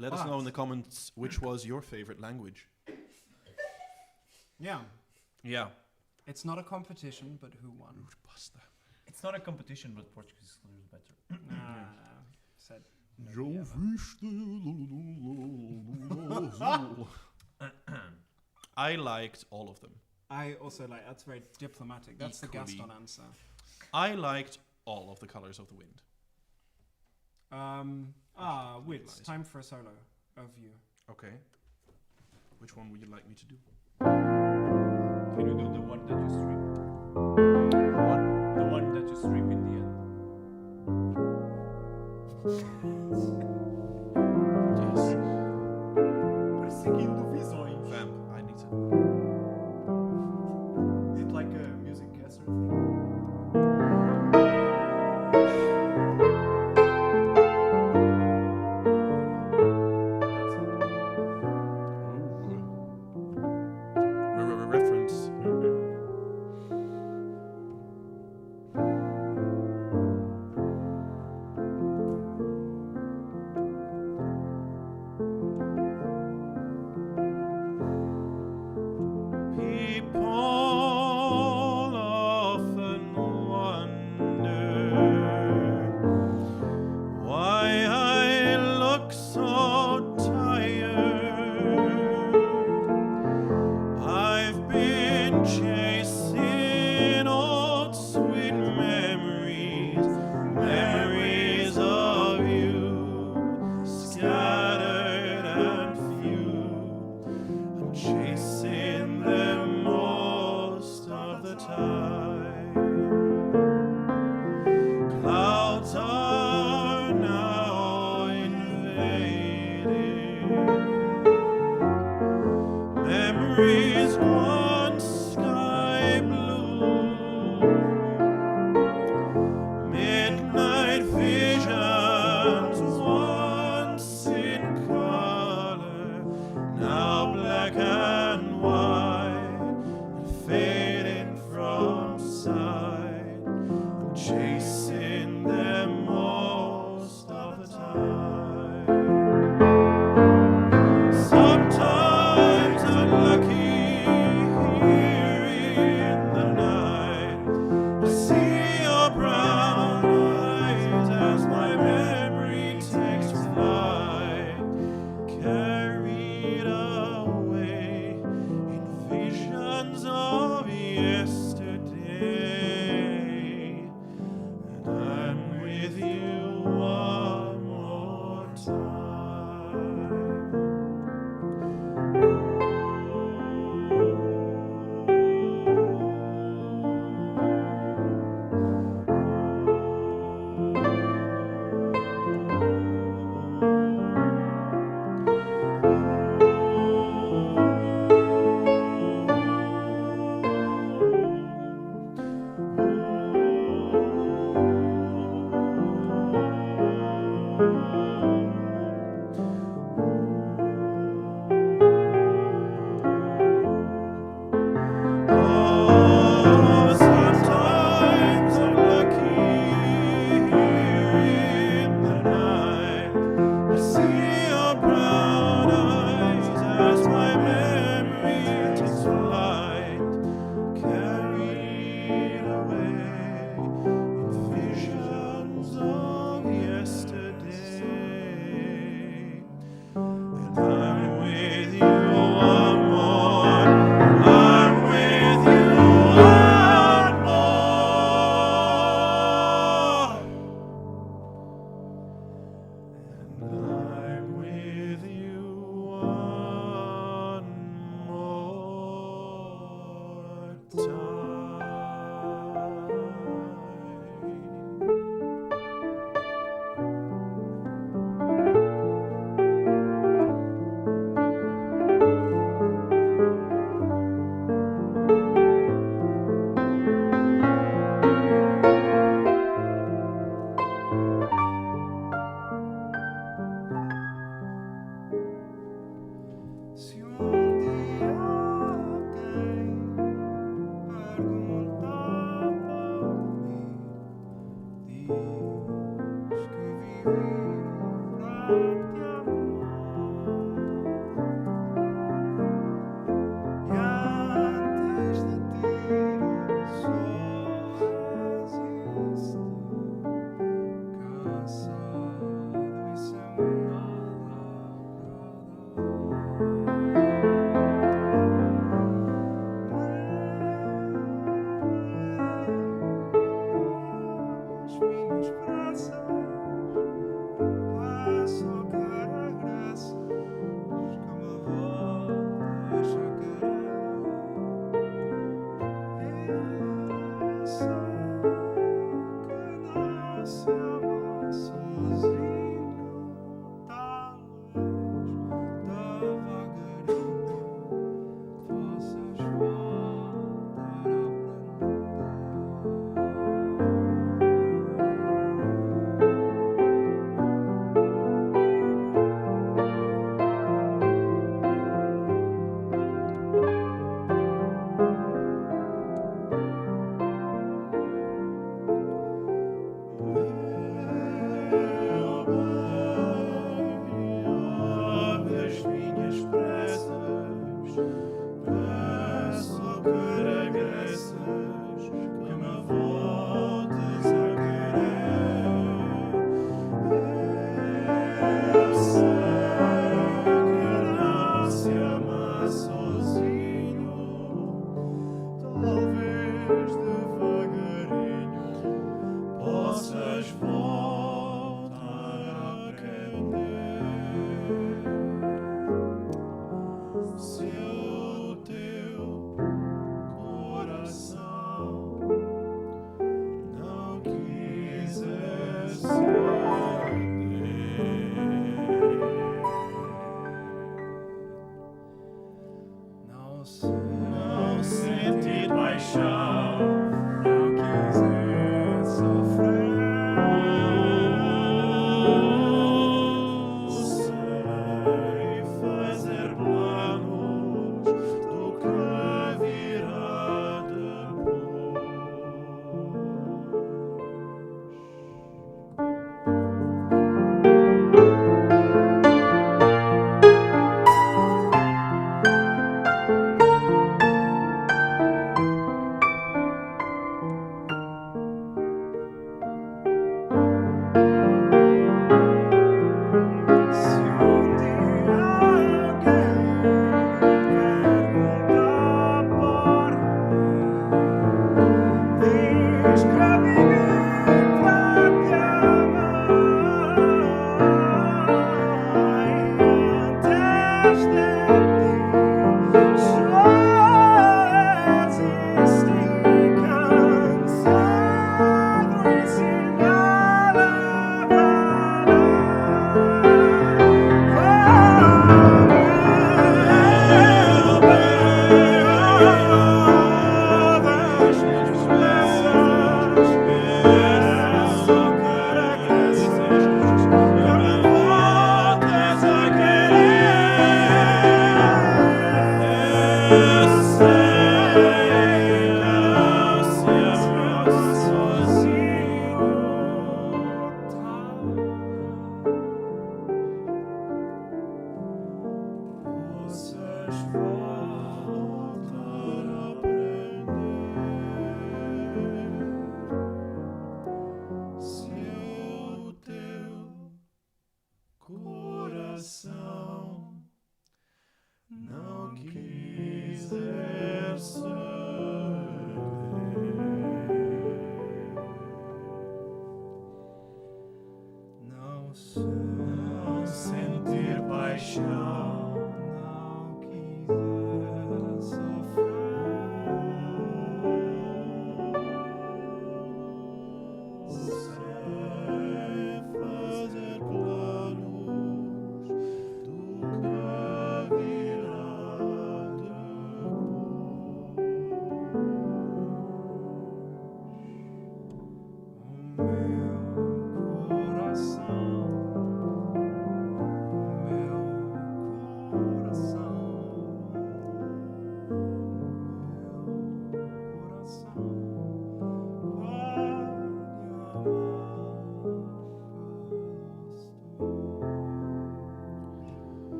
Let us know in the comments which was your favorite language. Yeah. Yeah. It's not a competition, but who won? Basta. It's not a competition, but Portuguese is clearly better. Ah, said. Joe Viste. I liked all of them. I also like, that's very diplomatic. That's the Gaston answer. I liked all of the colors of the wind. Um, ah, Wits, time for a solo of you. Okay. Which one would you like me to do? Can you do the one that you strip? What? The one that you strip in the end. Yes. Parece que indo visões. Vamp, I need to. Is it like a music guest or something? That's it. Re- re- reference. People often wonder why I look so tired. I've been chasing old sweet memories, memories of you, scattered and few. I'm chasing them most of the time. Clouds are now invading. Memories once sky blue. Midnight visions once in color, now black and white, and fading from sight. I'm chasing them most of the time. Sometimes unlucky here in the night, I see your brown eyes as my memory takes flight, carried away in visions of yesterday.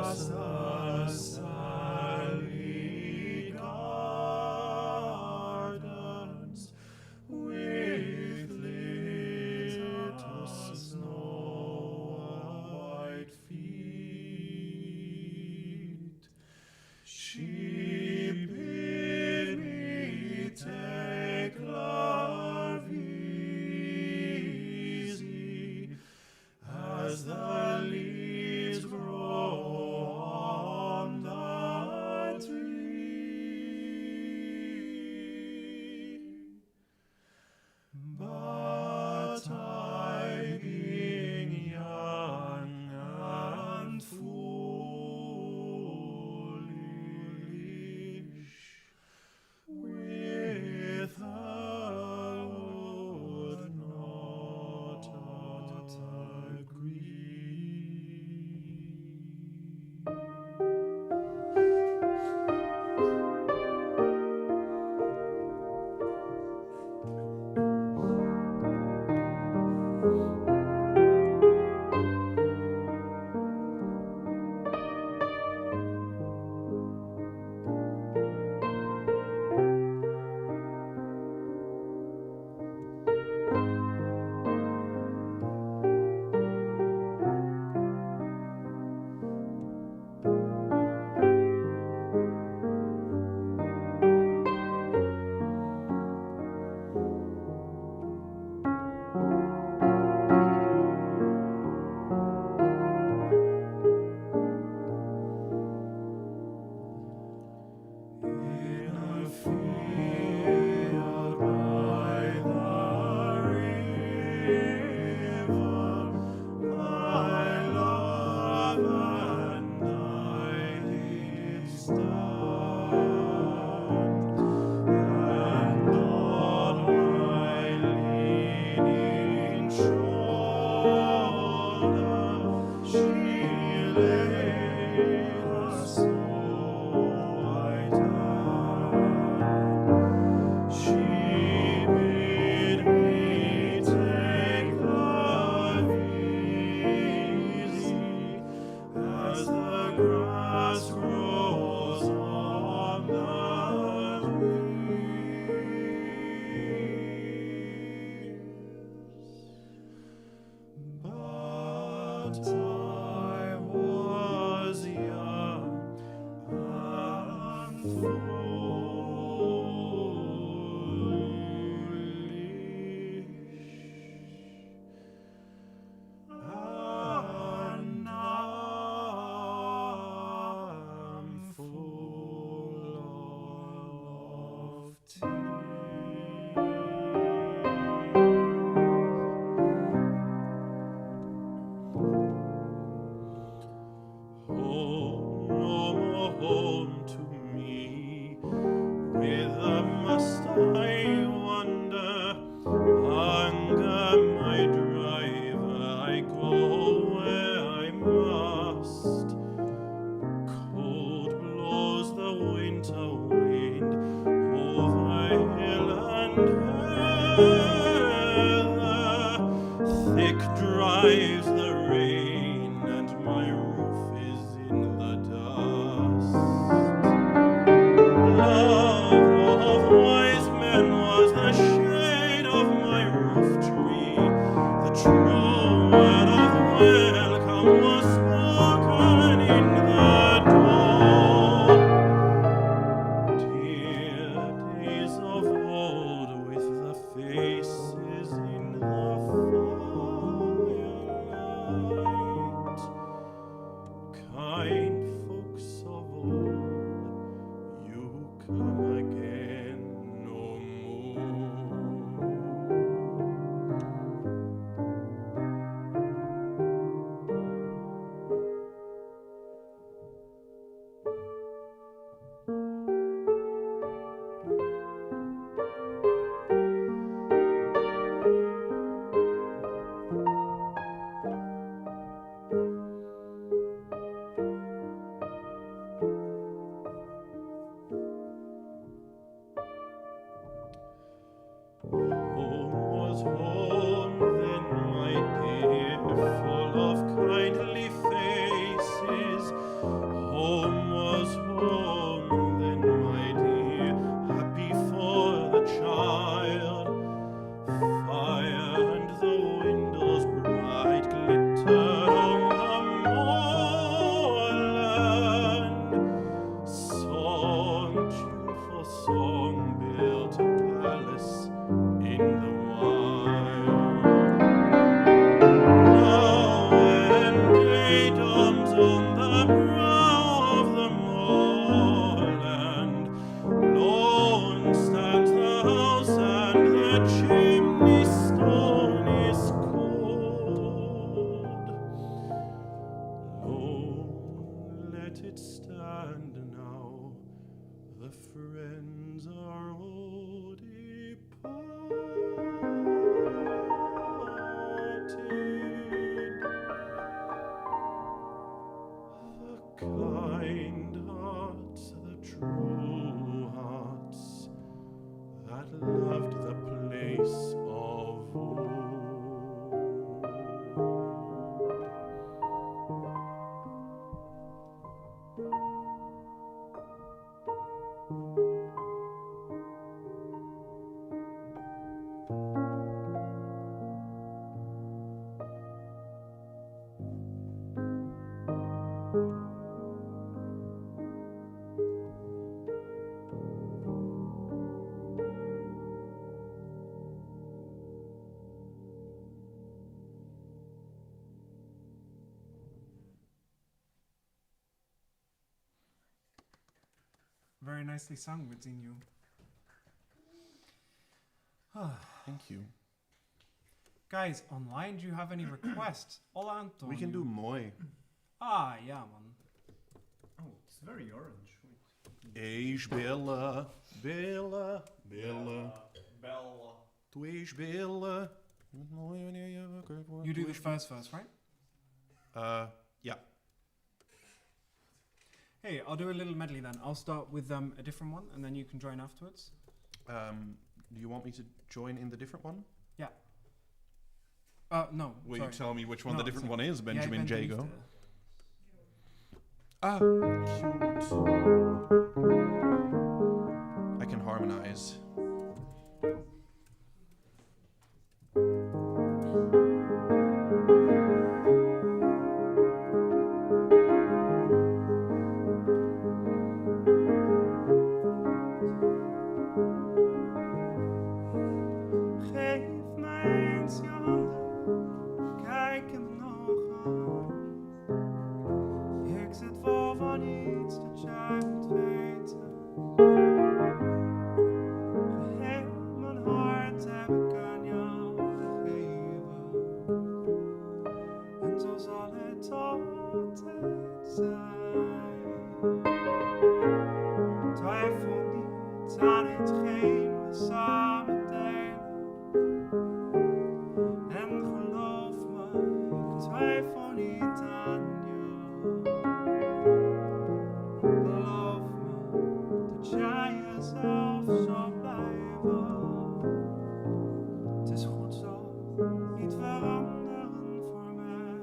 As the sally gardens with little snow white feet, she bid me take love easy as the leaves grow on the tree. But I, being young and foolish, with her would not agree. In a field by the river, my love and I did stand, and on my leaning shoulder she laid her snow white hand. She bid me take love easy as the grass grows on the trees. But I was young and foolish. And now I'm full of tears. Home, no more home to me, whither must I wander? Hunger my driver, I go where I must. Cold blows the winter wind over hill and heather. Thick drives the rain, and my roof is in the dust. Love of wise men was the shade of my roof tree. The true word of welcome was spoken in the door. Dear days of old, with the faces in the firelight. Kind folks of old, you come again no more. Let it stand now, the friends are all departed. The kind hearts, the true hearts, that loved the place of old. Very nicely sung, Virginio. Ah. Thank you. Guys, online, do you have any requests? Hola, Antonio. We can do moy. Ah, yeah, man. Oh, it's very orange. Wait. Ej, Bella, Bella, Bella. Bella. Tu és bella. You do the first verse, right? Uh, yeah. Hey, I'll do a little medley then. I'll start with, um, a different one, and then you can join afterwards. Um, do you want me to join in the different one? Yeah. Uh, no, Will you sorry. Tell me which one No, the different sorry. one is, Yeah, Benjamin Benjamin Jago? Easter. Ah, cute. I can harmonize. Geef mij eens je handen, kijk in mijn ogen. Ik zit vol van iets dat jij moet weten. Geheel mijn hart heb ik aan jou gegeven. En zo zal het altijd zijn. Twijfel niet aan hetgeen we samen delen. En geloof me, ik twijfel niet aan jou. Beloof me dat jij jezelf zal blijven. Het is goed zo, niet veranderen voor mij.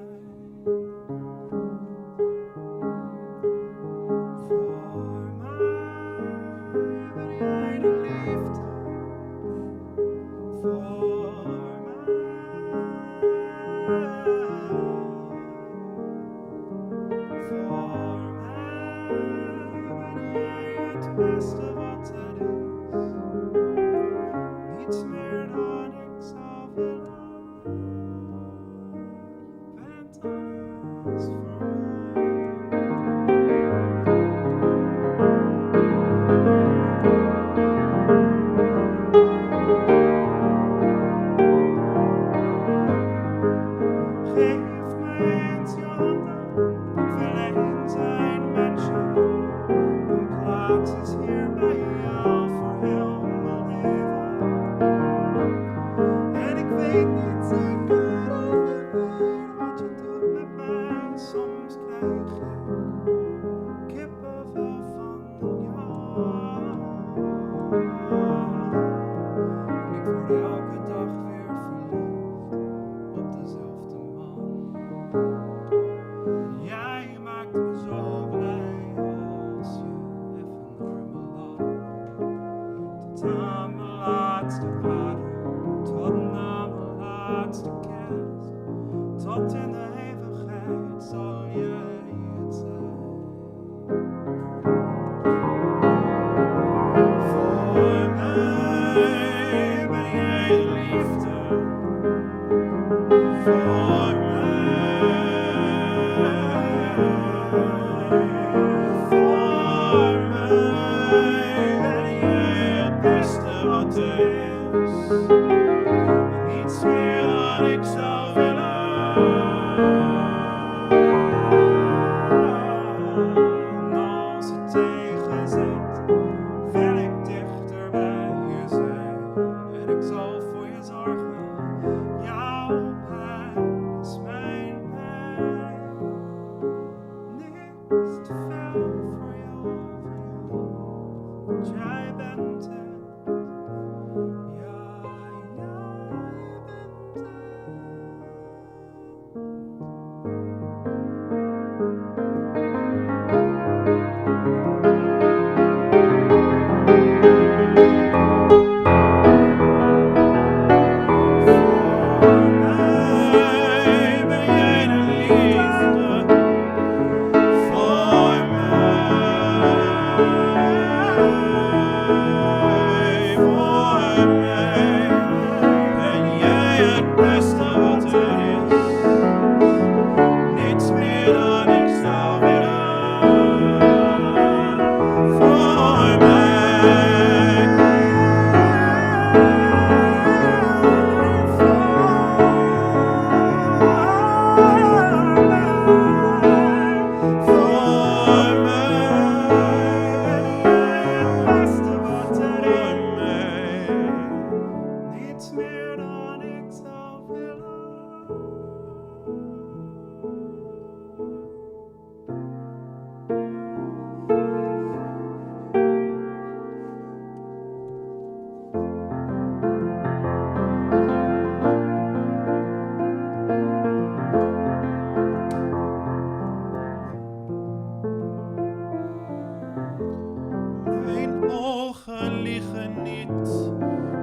Geniet,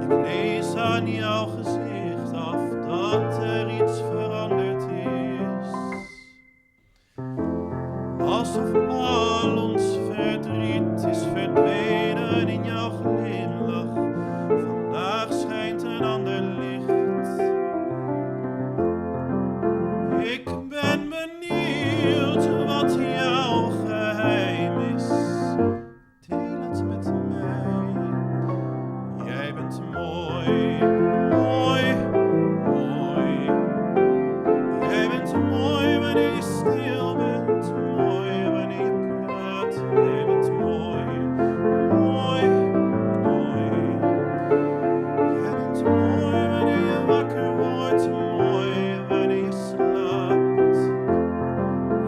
ik lees aan jouw gezicht af dat er iets veranderd is. Alsof al ons verdriet is verdwenen in jouw glimlach. Vandaag schijnt een ander licht. Ik ben benieuwd wat jouw geheim is. Deel het met mij. Jij bent mooi, mooi, mooi. Jij bent mooi wanneer je stil bent. Mooi wanneer je praat. Jij bent mooi, mooi, mooi. Jij bent mooi wanneer je wakker wordt. Mooi wanneer je slaapt.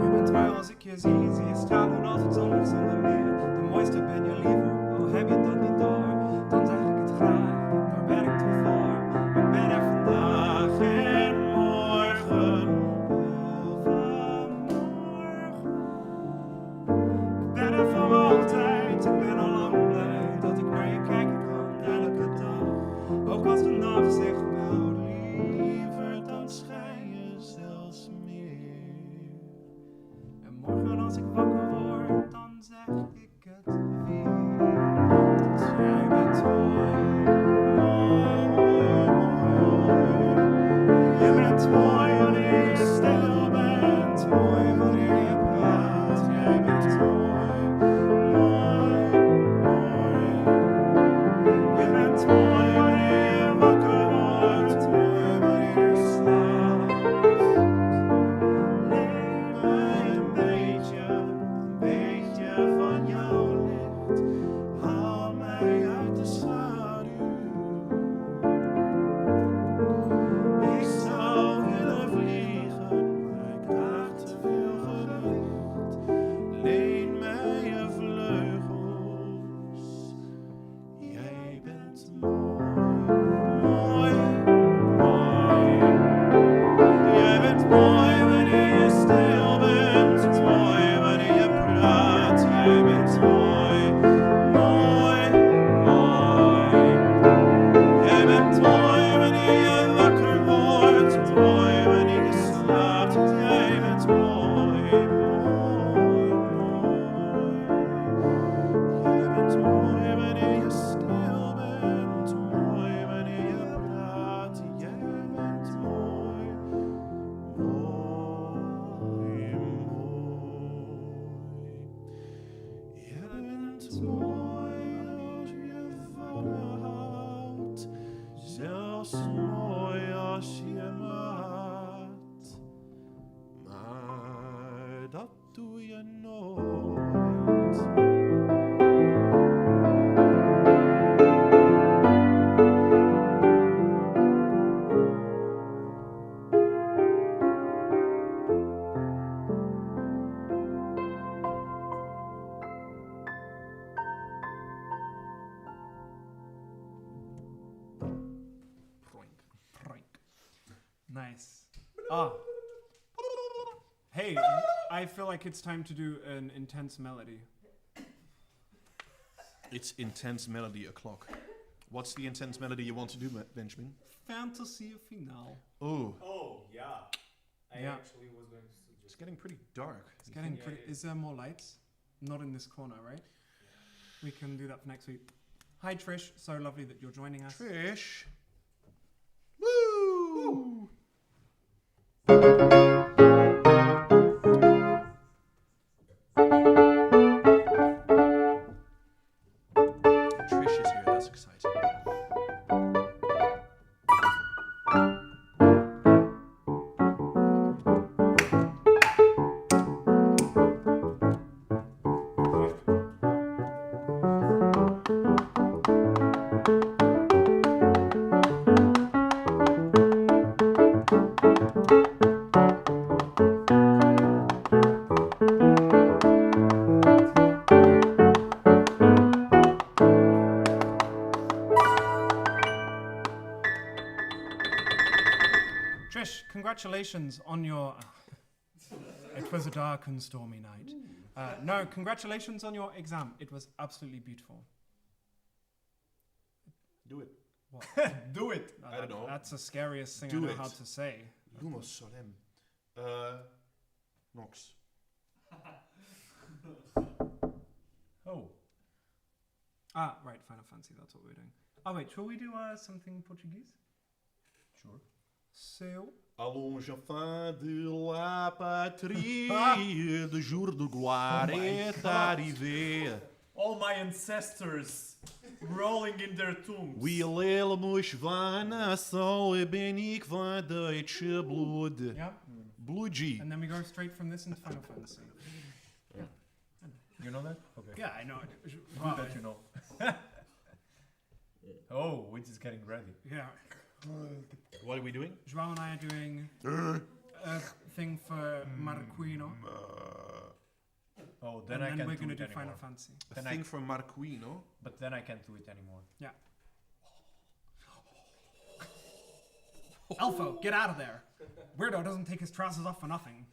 Je bent mooi als ik je zie, zie je stralen als het zonlicht zonder meer. De mooiste ben je liever, al heb je dat niet door. Dan zeg ik het graag, daar ben ik toe voor. Ik ben er vandaag en morgen. Wel vanmorgen. Ik ben er voor altijd, ik ben al lang blij dat ik naar je kijken kan, elke dag. Ook als de nacht zich meliever, dan schijn je zelfs meer. En morgen als ik wakker word, dan zeg ik het weer. Jij bent mooi, mooi, mooi. Je bent mooi wanneer je stil bent, mooi wanneer je praat. Jij bent mooi, mooi, mooi. Je bent mooi wanneer je wakker wordt, mooi wanneer je slaapt. Leen mij een beetje, een beetje van jouw licht. Haal mij uit de schaduw. Ik zou willen vliegen, maar ik draag te veel gewicht. Leen mij je vleugels. Jij bent mooi, mooi, mooi. Jij bent mooi wanneer je stil bent. Mooi wanneer je praat. Jij bent mooi, mooi, mooi. Jij bent mooi wanneer je wakker wordt. Mooi wanneer je slaapt. Jij bent mooi, mooi, mooi. Jij bent mooi wanneer je stil bent, mooi wanneer je praat. Jij bent mooi, mooi, mooi. Jij bent mooi als je van me houdt, zelfs mooi als je me haat. Maar dat doe je nooit. Proink, proink. Nice. Ah. Hey, I feel like it's time to do an intense melody. It's intense melody o'clock. What's the intense melody you want to do, Be- Benjamin? Fantasy Final. Oh, Oh, yeah. I Yeah. actually was going to suggest. It's getting pretty dark. It's getting Yeah, pretty. yeah. Is there more lights? Not in this corner, right? We can do that for next week. Hi, Trish. So lovely that you're joining us. Trish. Woo! Trish is here. That's exciting. Trish, congratulations on your. It was a dark and stormy night. Uh, no, congratulations on your exam. It was absolutely beautiful. Do it. What? Do it. I don't know. That's the scariest thing I Do know it. How to say. Lumos Solem. Uh, Nox. Oh, Ah, right, Final Fantasy, that's what we're doing. Oh, wait, shall we do uh, something Portuguese? Sure. So, A longe fin de la patrie, de jour de gloire Oh my est God. Arrivé. All my ancestors rolling in their tombs. Oui, l'elmos van so e benik van de etche blood. Yeah. Bloody. And then we go straight from this into Final Fantasy. You know that? Okay. Yeah, I know. Good that you know. Oh, it is getting ready. Yeah. What are we doing? João and I are doing a thing for Marquino. Oh, then And I then can't we're do going to it do anymore. Final Fantasy. A Then I- thing for Marquino. But then I can't do it anymore. Yeah. Elfo, get out of there. Weirdo doesn't take his trousers off for nothing.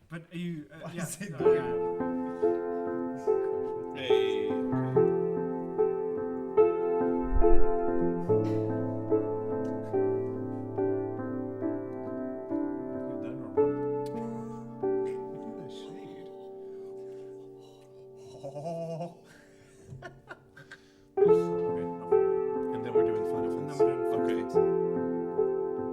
But are you? Uh, What yeah, is he no, doing? Yeah. Hey. You done or what? Look at the shade. Oh. And then we're doing Final And then Fantasy. we're doing Final Okay. Fantasy.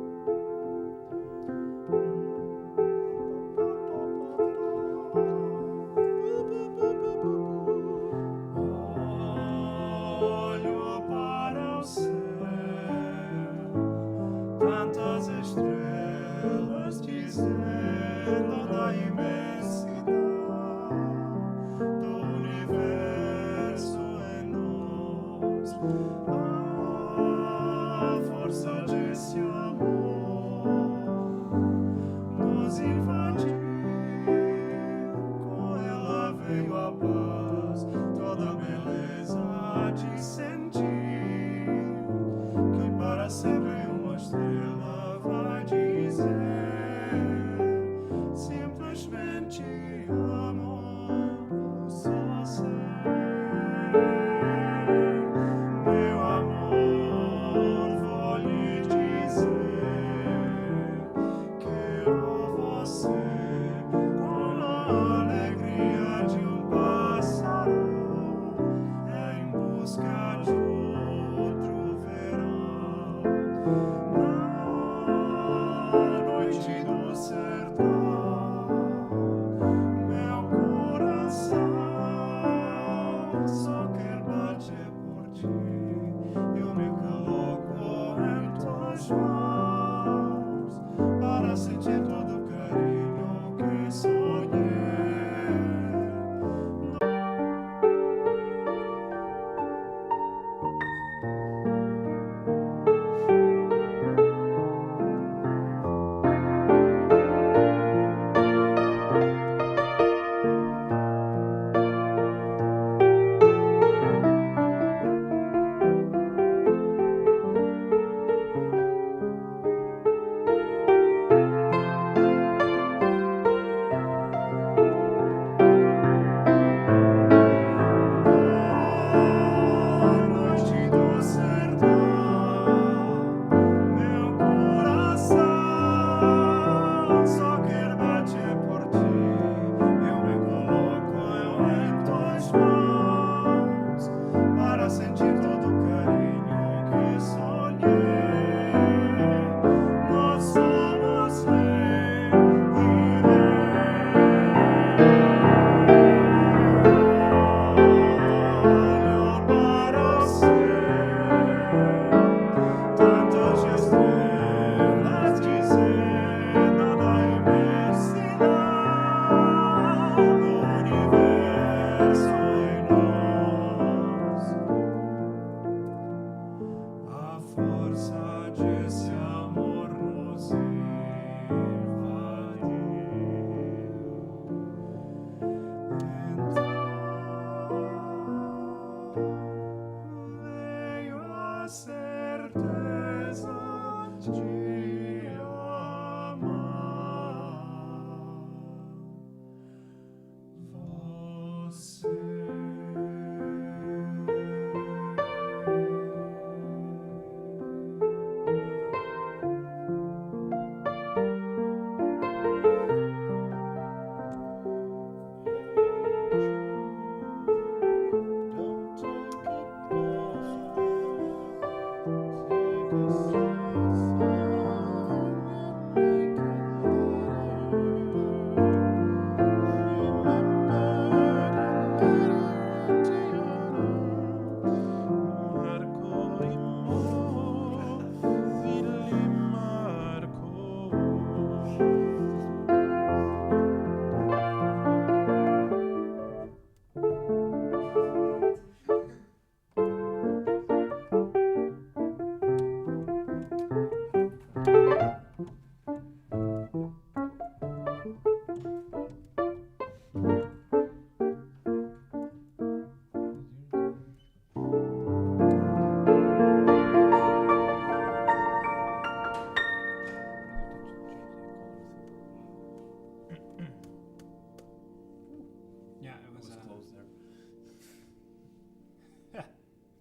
Olho para o céu, tantas estrelas dizendo da imensidade do universo em nós. A força desse amor nos invadiu. Com ela veio a paz, toda a beleza de sentir que para sempre uma estrela vai dizer simplesmente amor, só ser. Meu amor, vou lhe dizer. Quero você com a alegria de um pássaro em busca de outro verão. Na noite do sertão, meu coração só quer bater por ti. Eu me coloco em tuas mãos para sentir todo o carinho que sonhei.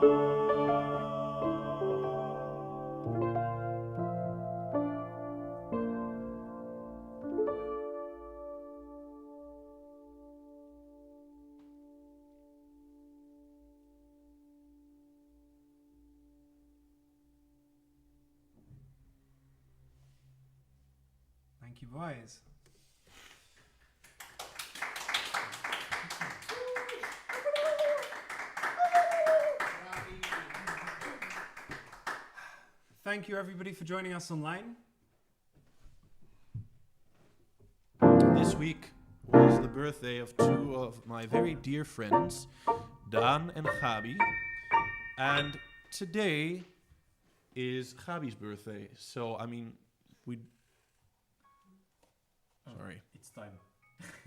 Thank you, boys. Thank you, everybody, for joining us online. This week was the birthday of two of my very dear friends, Dan and Gabi. And today is Gabi's birthday. So, I mean, we... Sorry. It's time.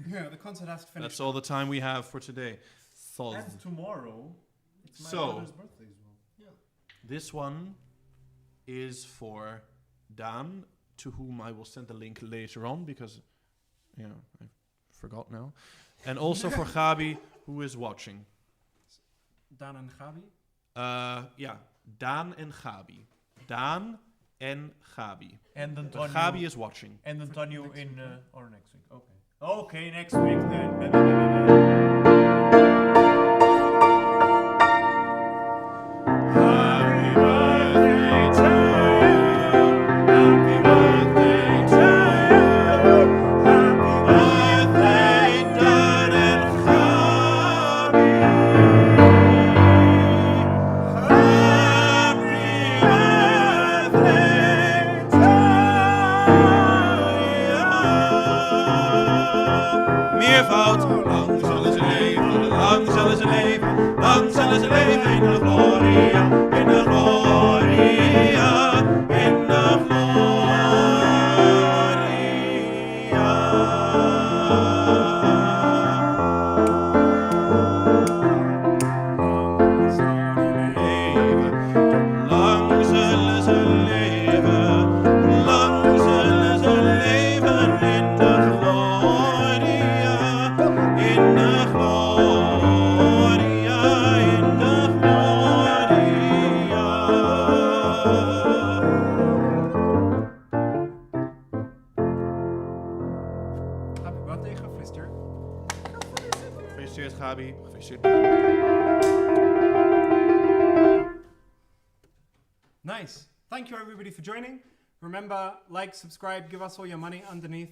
Yeah, the concert has to finish. That's all the time we have for today. Thos. And tomorrow, it's my So, brother's birthday as well. Yeah. This one is for Dan, to whom I will send the link later on because, you know, I forgot now. And also for Gabi, who is watching. Dan and Gabi? Uh, yeah, Dan and Gabi. Dan and Gabi. And But Antonio. Gabi is watching. And Antonio in, uh, or next week. Okay. Okay, next week then. Happy birthday to you. Happy birthday to you. Happy birthday, Dan and Gabi. Happy birthday to you. Meervoud. Lang zullen ze leven, lang zullen ze leven, lang zullen ze leven in de gloria, in de gloria, in de gloria. Lang zullen ze leven, lang zullen ze leven in de gloria, in de gloria, in de gloria. Happy birthday, gefeliciteerd. Gefeliciteerd, Gabi. Gefeliciteerd. Nice. Thank you, everybody, for joining. Remember, like, subscribe, give us all your money underneath.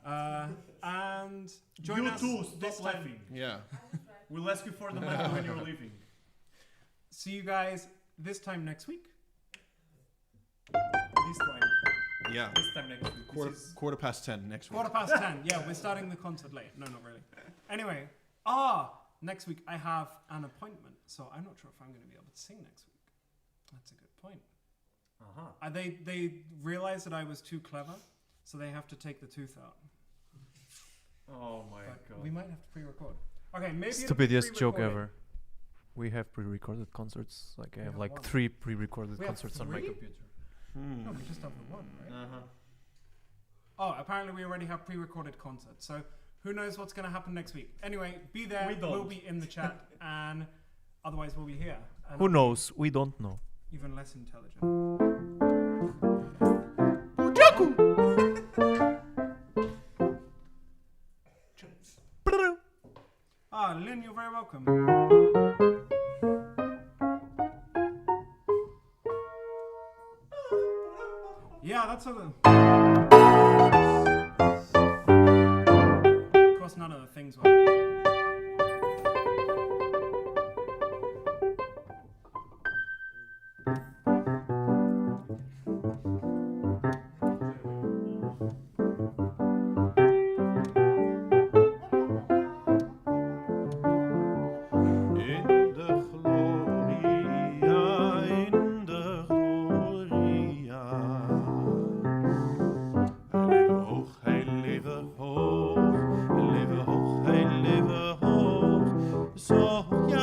Uh, and join You us too, stop this time. Laughing. Yeah. We'll ask you for the money when you're leaving. See you guys this time next week. This time. Yeah. This time next week. Quarter, This is quarter past ten next week. Quarter past ten. Yeah, we're starting the concert late. No, not really. Anyway, ah, next week I have an appointment, so I'm not sure if I'm gonna be able to sing next week. That's a good point. Uh-huh. Uh, they, they realized that I was too clever, so they have to take the tooth out. Oh my But God. We might have to pre-record. Okay, maybe it'll be Stupidest joke pre-recorded. Ever. We have pre-recorded concerts. Like, I We have, have like, one. Three pre-recorded We have concerts on my three? Computer. Hmm. No, we just have the one, right? Uh-huh. Oh, apparently we already have pre-recorded concerts. So who knows what's gonna happen next week? Anyway, be there. We don't. We'll be in the chat, and otherwise we'll be here. And Who knows? We don't know. Even less intelligent. Ah, Lynn, you're very welcome. Yeah, that's a